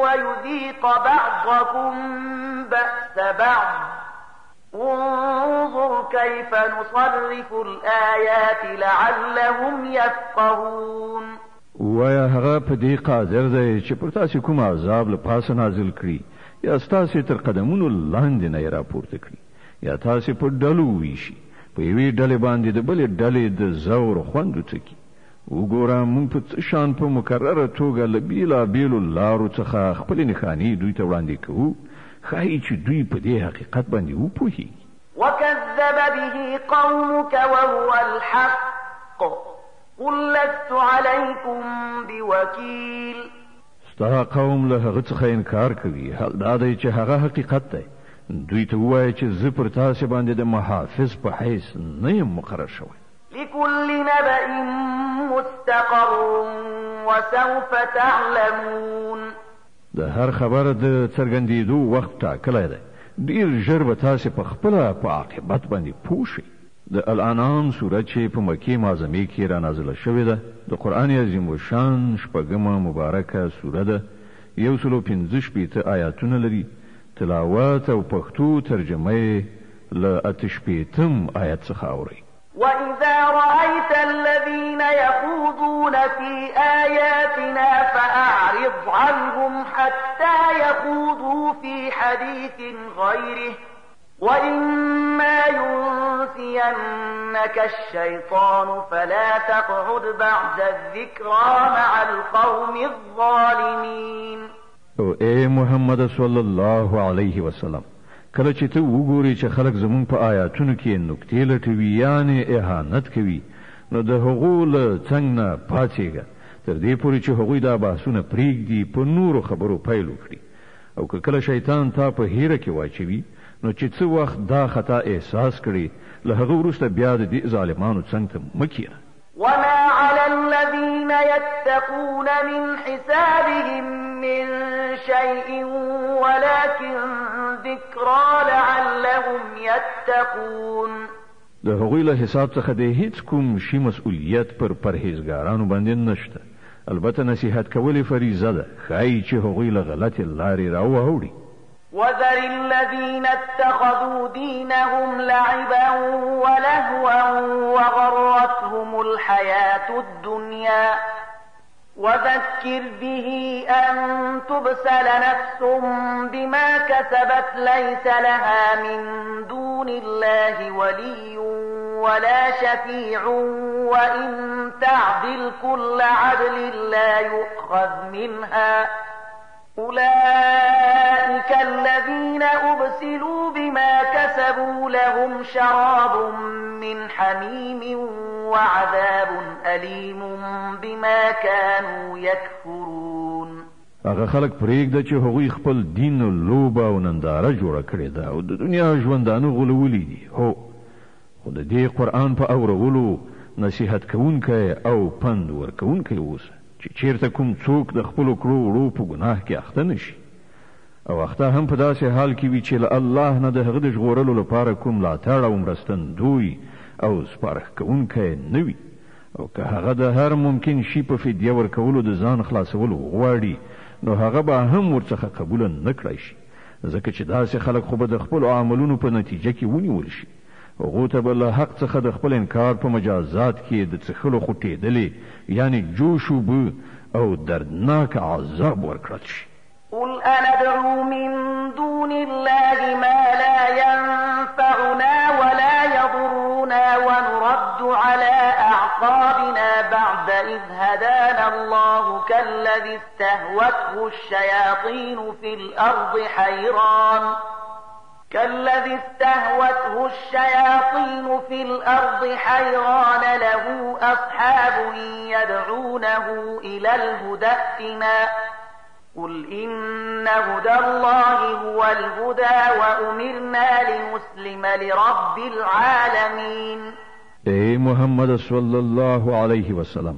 ويذيق بعضكم بأس بعض انظر كيف نصرف الآيات لعلهم يفقهون.
ووایه هغه په دې قادر دی چې پر تاسې کوم عذاب له پاسه نازل کړي یا ستاسې تر قدمونو لاندې نه یې راپورته کړي یا تاسې په ډلو وویشي، په یوې ډلې باندې د بلې ډلې د ځور خوند وڅکي. وګوره موږ په څه شان په مکرره توګه له بېلابېلو لارو څخه خپلې نښانې دوی ته وړاندې کوو، ښایي چې دوی په دې حقیقت باندې وپوهیږي.
وكذب به قومك وهو الحق قل لست عليكم بوكيل.
ستا قوم له هغه څخه انکار کوي، حال دا دی چې هغه حقیقت دی. دوی ته ووایه چې زه پر تاسې باندې د محافظ په حیث نه یم مقرر شوی.
لكل نبأ مستقر وسوف تعلمون.
د هر خبر د څرګندېدو وخت ټاکلی دی، ډېر ژر به تاسې په خپله په عاقبت باندې پوه شئ. د الانعام سوره چې په مکې معظمې کې را نازله شوې ده، د قرآن عظیم الشان شپږمه مبارکه سوره ده، 165 آیاتونه لري، تلاوت او پښتو ترجمه یې له اته شپېتم آیت څخه اورئ.
وإذا رأيت الذين يخوضون في آياتنا فأعرض عنهم حتى يخوضوا في حديث غيره وإما ينسينك الشيطان فلا تقعد بعد الذكرى مع القوم الظالمين.
او اے محمد صلی الله علیه وسلم، کله چې ته وګورې چې خلک زمونږ په آیاتونو کې نکتې لټوي، یعنې اهانت کوي، نو د هغو له څنګ نه پاڅېږه تر دې پورې چې هغوی دا بحثونه پرېږدي، په نورو خبرو پیل وکړي. او که کله شیطان تا په هیره کې واچوي، نو چې څه وخت دا خطا احساس کړي، له هغه وروسته بیا د دې ظالمانو څنګ ته مه کښېنه.
وما على الذين يتقون من حسابهم من شيء ولكن ذكرى لعلهم يتقون.
د هغوی له حساب څخه د هیڅ کوم شي مسؤلیت پر پرهیزګارانو باندې نشته، البته نصیحت کول فریضه ده، ښایي چې هغوی له غلطې لارې راواوړي.
وذر الذين اتخذوا دينهم لعبا ولهوا وغرتهم الحياة الدنيا وذكر به أن تبسل نفس بما كسبت ليس لها من دون الله ولي ولا شفيع وإن تعدل كل عدل لا يؤخذ منها أولئك الذين أبسلوا بما كسبوا لهم شراب من حميم وعذاب أليم بما كانوا يكفرون.
هغه خلک پرېږده چې هغوی خپل دین لوبه او ننداره جوړه کړې ده او د دنیا ژوندانه غولولي دي. هو، خو د دې قرآن په اورولو نصیحت کوونکی او پند ورکوونکی اوسه چې چیرته کوم څوک د خپلو کړو وړو په ګناه کې اخته نشي، او اخته هم په داسې حال کې وي چې له الله نه د هغه د ژغورلو لپاره کوم ملاتړ او مرستندوی او سپارښت کوونکی نه وي. او که هغه د هر ممکن شي په فدیه ورکولو د ځان خلاصولو وغواړي، نو هغه به هم ورڅخه قبوله نه کړای شي، ځکه چې داسې خلک خو به د خپلو عملونو په نتیجه کې ونیول شي. هغو ته به له حق څخه د خپل انکار په مجازات کې د څښلو خوټېدلې یعنې جوش اوبه او دردناک عذاب ورکړل شي.
قل أندعو من دون الله ما لا ينفعنا ولا يضرنا ونرد على أعقابنا بعد إذ هدانا الله كالذي استهوته الشياطين في الأرض حيران كالذي استهوته الشياطين في الأرض حيران له أصحاب يدعونه إلى الهدى ائتنا قل إن هدى الله هو الهدى وأمرنا لنسلم لرب العالمين.
اے محمد صلی الله علیه وسلم،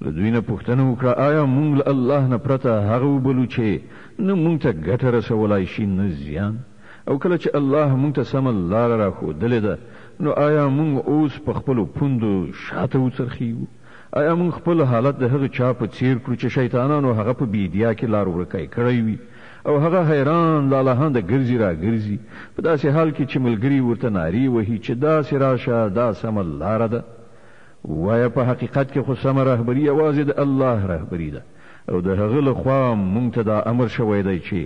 له دوی نه پوښتنه وکړه، آیا مونږ له الله نه پرته هغه وبلو چې نه مونږ ته ګټه رسولای شي نه زیان؟ او کله چې الله مونږ ته سمه لاره راښودلې ده، نو آیا مونږ اوس په خپلو پوندو شاته وڅرخیږو؟ آیا مونږ خپل حالت د هغه چا په څیر کړو چې شیطانانو هغه په بیدیا کې لار ورکی کړی وي او هغه حیران لالهانده ګرځي را ګرځي، په داسې حال کې چې ملګري ورته نارې وهي چې داسې راشه، دا سمه لاره ده؟ وایه په حقیقت کې خو سمه رهبري یوازې د الله رهبري ده، او د هغه له خوا مونږ ته دا امر شوی دی چې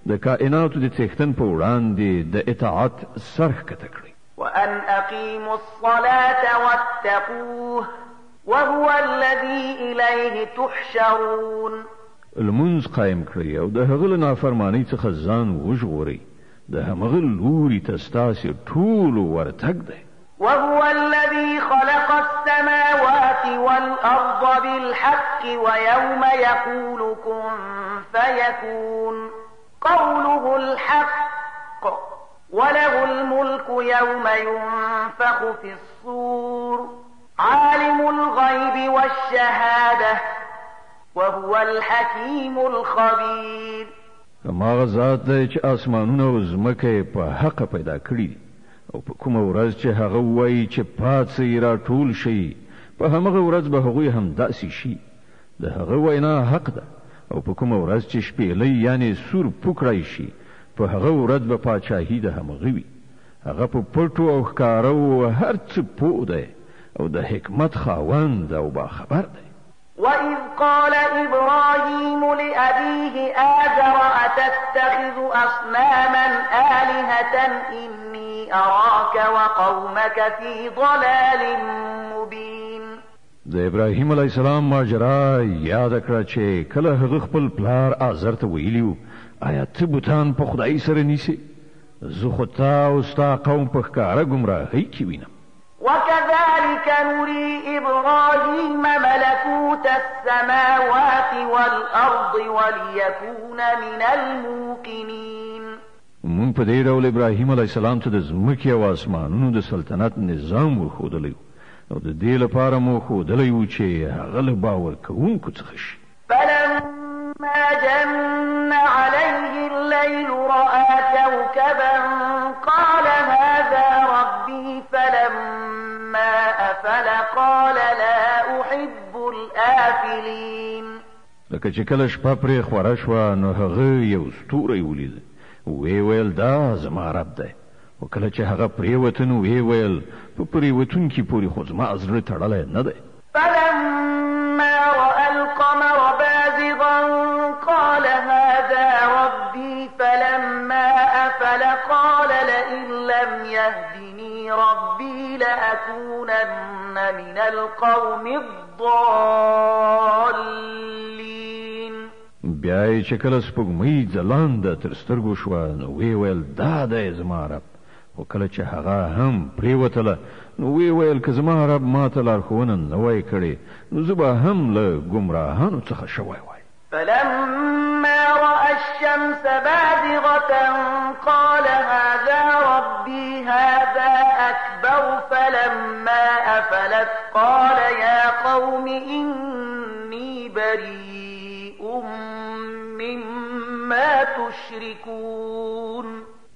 د کائناتو د څښتن په وړاندې د اطاعت سر ښکته کړئ.
وأن أقيموا الصلاة واتقوه وهو الذي إليه تحشرون.
لمونځ قایم کړئ او د هغه له نافرمانۍ څخه ځان وژغورئ، د همغه لوري ته ستاسې ټولو ورتګ دی.
وهو الذي خلق السماوات السماوات والأرض بالحق ويوم يقول كن فيكون قوله الحق وله الملك يوم ينفخ في الصور عالم الغيب والشهادة وهو الحكيم الخبير.
هماغه ذات دی چې اسمانونه او ځمکه یې په حقه پیدا کړي دي، او په کومه ورځ چې هغه ووایي چې پاڅئ راټول شئ، په همغه ورځ به هغوی همداسې شي. د هغه وینا حق ده، او په کومه ورځ چې شپېلۍ یعنې سور پوکړای شي، په هغه ورځ به پاچاهي د همغه وي. هغه په پټو او ښکاره و هر څه پوه دی او د حکمت خاوند او باخبر دی.
وإذ قال إبراهيم لأبيه آزر أتتخذ أصناما آلهة إني أراك وقومك في ضلال مبين.
د ابراهیم علیه السلام ماجرا یاد کړه چې کله هغه خپل پلار آزر ته ویلي وو، آیا ته بتان په خدای سره نیسې؟ زه خو تا او ستا قوم په ښکاره ګمراهۍ کې وینم.
وكذلك نري إبراهيم ملكوت السماوات والأرض وليكون من الموقنين.
مونږ په دې ډول ابراهیم علیه السلام ته د ځمکې او اسمانونو د سلطنت نظام ورښودلی او د دې لپاره مو ښودلی و چې هغه له باور کوونکو څخه شي.
فلما جن عليه الليل رأى كوكبا قال هذا ربي فلما أفل قال لا أحب الآفلين.
لکه چې کله شپه پرې خوره شوه نو هغه یو ستوری ولید، ویې ویل دا زما رب دی. خو کله چې هغه پرېوته نو ویې ویل په پرېوتونکي پورې خو زما زړه تړلی نه دی.
فلما رأى القمر بازغا قال هذا ربي فلما أفل قال لئن لم يهدني ربي لأكونن من القوم الضالين.
بیا یې چې کله سپوږمۍ ځلانده تر سترګو شوه نو ویې ویل دا دی زما رب. خو کله چې هغه هم پرېوتله نو ویې ویل که زما رب ما ته لارښوونه نه وای کړې نو زه به هم له ګمراهانو څخه شوی وای.
فلما رأى الشمس بازغة قال هذا ربي هذا أكبر فلما أفلت قال يا قوم إني بريء مما تشركون.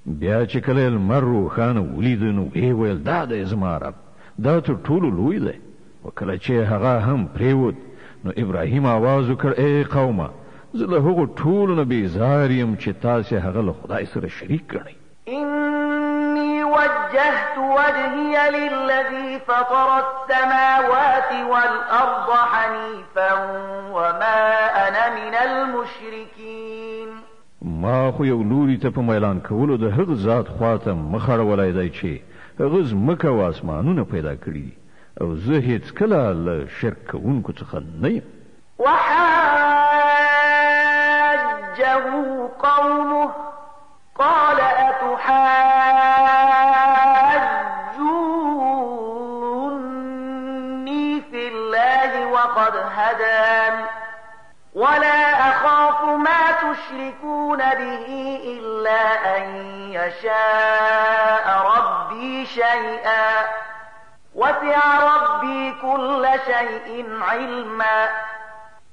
بیا چې کله لمر روښانه ولید نو ویې ویل دا دی زما رب، دا تر ټولو لوی دی. خو کله چې هغه هم پرېوت نو ابراهیم آواز وکړ ای قومه، زه له هغو ټولو نه بیزار یم چې تاسې هغه له خدای سره شریک ګڼئ.
إني وجهت وجهي للذي فطر السماوات والأرض حنيفا وما أنا من المشركين.
ما خو یو لوري ته په میلان کولو د هغه ذات خواته مخ اړولی دی چې هغه ځمکه او اسمانونه پیدا کړي دي، او زه هیڅکله له شرک کوونکو څخه نه یم.
وحاجه قومه قال أتحاجوني في الله وقد هدان ولا أخاف ما تشركون به إلا أن يشاء ربي شيئا وسع ربي كل شيء علما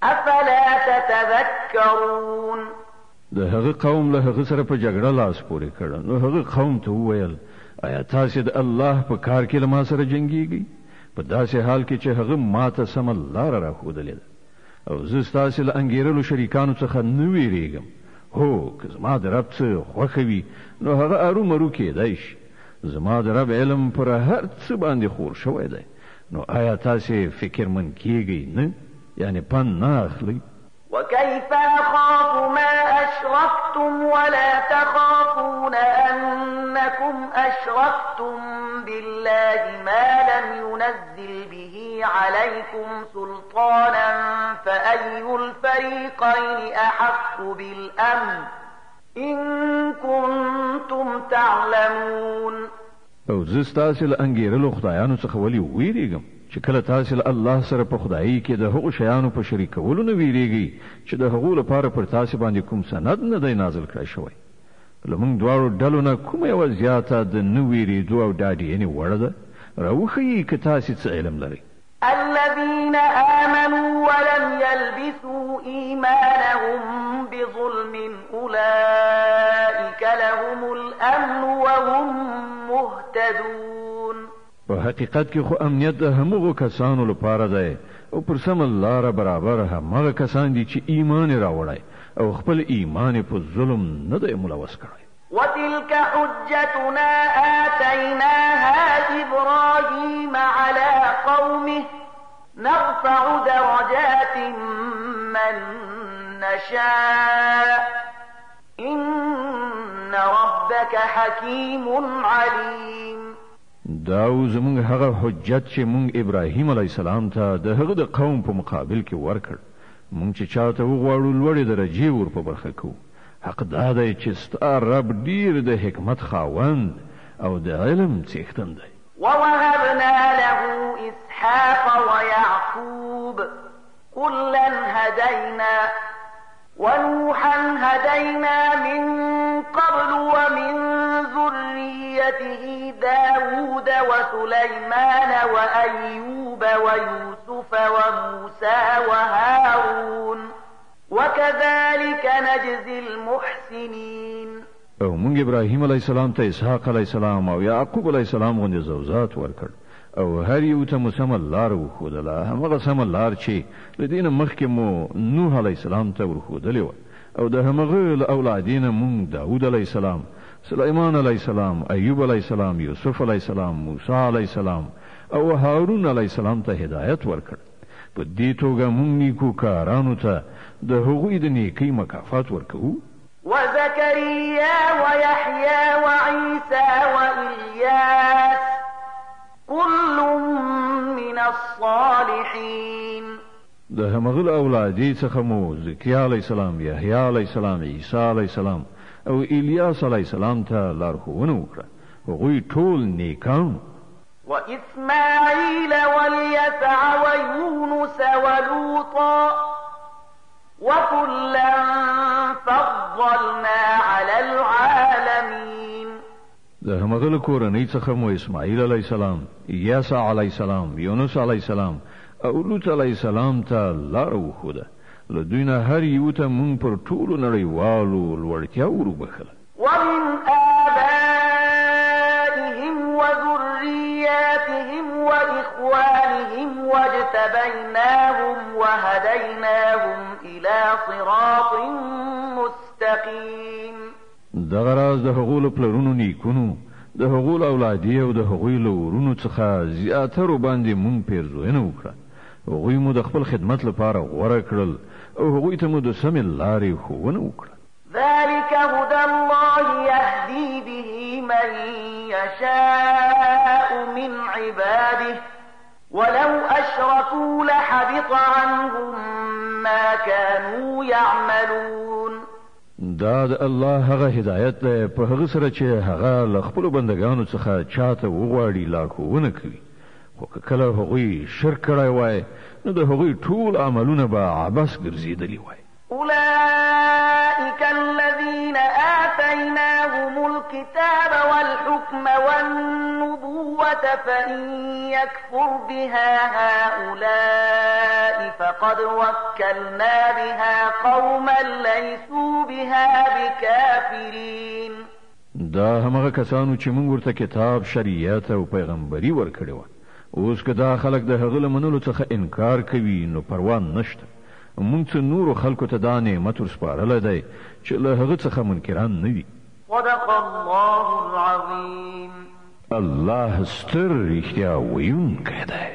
أفلا تتذكرون.
د هغه قوم له هغه سره په جګړه لاس پورې کړ نو هغه قوم ته وویل آیا تاسې د الله په کار کې له ما سره جنګیږئ؟ په داسې حال کې چې هغه ما ته سمه لاره راښودلې ده، او زه ستاسې له انګېرلو شریکانو څخه نه وېرېږم. هو که زما د رب څه خوښه وي نو هغه ارومرو کېدای شي. زما د رب علم پر هر څه باندې خور شوی دی، نو آیا تاسې فکرمن کیږئ نه؟ یعنې پند نه اخلئ؟
وكيف أخاف ما أشركتم ولا تخافون أنكم أشركتم بالله ما لم ينزل به عليكم سلطانا فأي الفريقين أحق بالأمن إن كنتم تعلمون.
او زه ستاسې له انګېرلو خدایانو څخه ولې وېرېږم چې کله تاسې له الله سره په خدایۍ کې د هغو شیانو په شریکولو نه ویریږئ چې د هغو لپاره پر تاسې باندې کوم سند نه دی نازل کړی شوی، له مونږ دواړو ډلو نه کومه یوه زیاته د نه ویریدو او ډاډینې وړ ده؟ راوښیئ که تاسې څه علم لرئ.
الذين آمنوا ولم يلبسوا إيمانهم بظلم أولئك لهم الأمن وهم مهتدون.
په حقیقت کې خو امنیت د همغو کسانو لپاره دی او پر سمه لاره برابر همغه کسان دي چې ایمان یې راوړی او خپل ایمان یې په ظلم نه دی ملوث کړی.
وتلك حجتنا آتيناها إبراهيم على قومه نرفع درجات من نشاء إن ربك حكيم عليم.
دا و زمونږ هغه حجت چې مونږ ابراهیم علیه السلام ته د هغه د قوم په مقابل کې ورکړ. مونږ چې چاته وغواړو لوړې درجې ور په برخه کوو. حق دا دی چې ستا رب ډیر د حکمت خاوند او د علم څښتن دی.
ووهبنا له إسحاق ويعقوب كلا هدينا ونوحا هدينا من قبل ومن ذريته داود وسليمان وأيوب ويوسف وموسى وهارون وكذلك نجزي المحسنين.
او مونږ ابراهیم علیه السلام ته اسحاق علیه السلام او یعقوب علیه السلام غوندې زوزات ورکړ او هر یو ته مو سمه لار وښودله، همغه سمه لار چې له دې نه مخکې مو نوح علیه السلام ته ورښودلې وه. او د همغه له اولادې نه مونږ داود علیه السلام، سلیمان علیه السلام، ایوب علیه السلام، یوسف علیه السلام، موسی علیه السلام او هارون علیه السلام ته هدایت ورکړ. په دې توګه مونږ نیکو کارانو ته د هغوی د نیکۍ مکافات ورکوو.
وزكريا ويحيى وعيسى وإلياس كل من الصالحين.
د همغه له اولادې څخه مو زکریا علیه السلام، یحیی علیه السلام، عیسی علیه السلام او الیاس علیه السلام ته لارښوونه وکړه. هغوی ټول نیکان.
وإسماعيل واليسع ويونس ولوطا وكلا فضلنا على العالمين.
د همغه له کورنۍ څخه مو اسماعیل علیه السلام، یسع علیه السلام، یونس علیه السلام او لوط علیه السلام ته لاره وښوده. له دوی نه هر یو ته مونږ پر ټولو نړیوالو لوړتیا وروبښله.
ومن آبائهم وذرياتهم وإخوانهم واجتبيناهم وهديناهم إلى صراط مستقيم.
دغه راز د هغو له پلرونو نیکونو، د هغو له اولادې او د هغوی له ورونو څخه زیاترو باندې مونږ پیرزوینه وکړه. هغوی مو د خپل خدمت لپاره غوره کړل او هغوی ته مو د سمې لارې ښوونه وکړه.
ذلك هدى الله يهدي به من يشاء من عباده ولو أشركوا لحبط عنهم ما كانوا يعملون.
دا د الله هغه هدایت دی په هغه سره چې هغه له خپلو بندګانو څخه چاته وغواړي لارښوونه کوي. خو که کله هغوی شرک کړی وای نو د هغوی ټول عملونه به عبث ګرځېدلي وای.
أولئك الذين آتيناهم الكتاب والحكم والنبوة فإن يكفر بها هؤلاء فقد وكلنا بها قوما ليسوا بها بكافرين.
دا همغه کسانو چې موږ ورته کتاب، شریعت او پیغمبري ورکړې وه. اوس که دا خلک د هغه له منلو څخه انکار کوي نو پروا نشته. مونږ څه نورو خلکو ته دا نعمت ورسپارلی دی چې له هغه څخه منکران نه وي.
صدق الله العظیم.
الله ستر رښتیا ویونکی دی.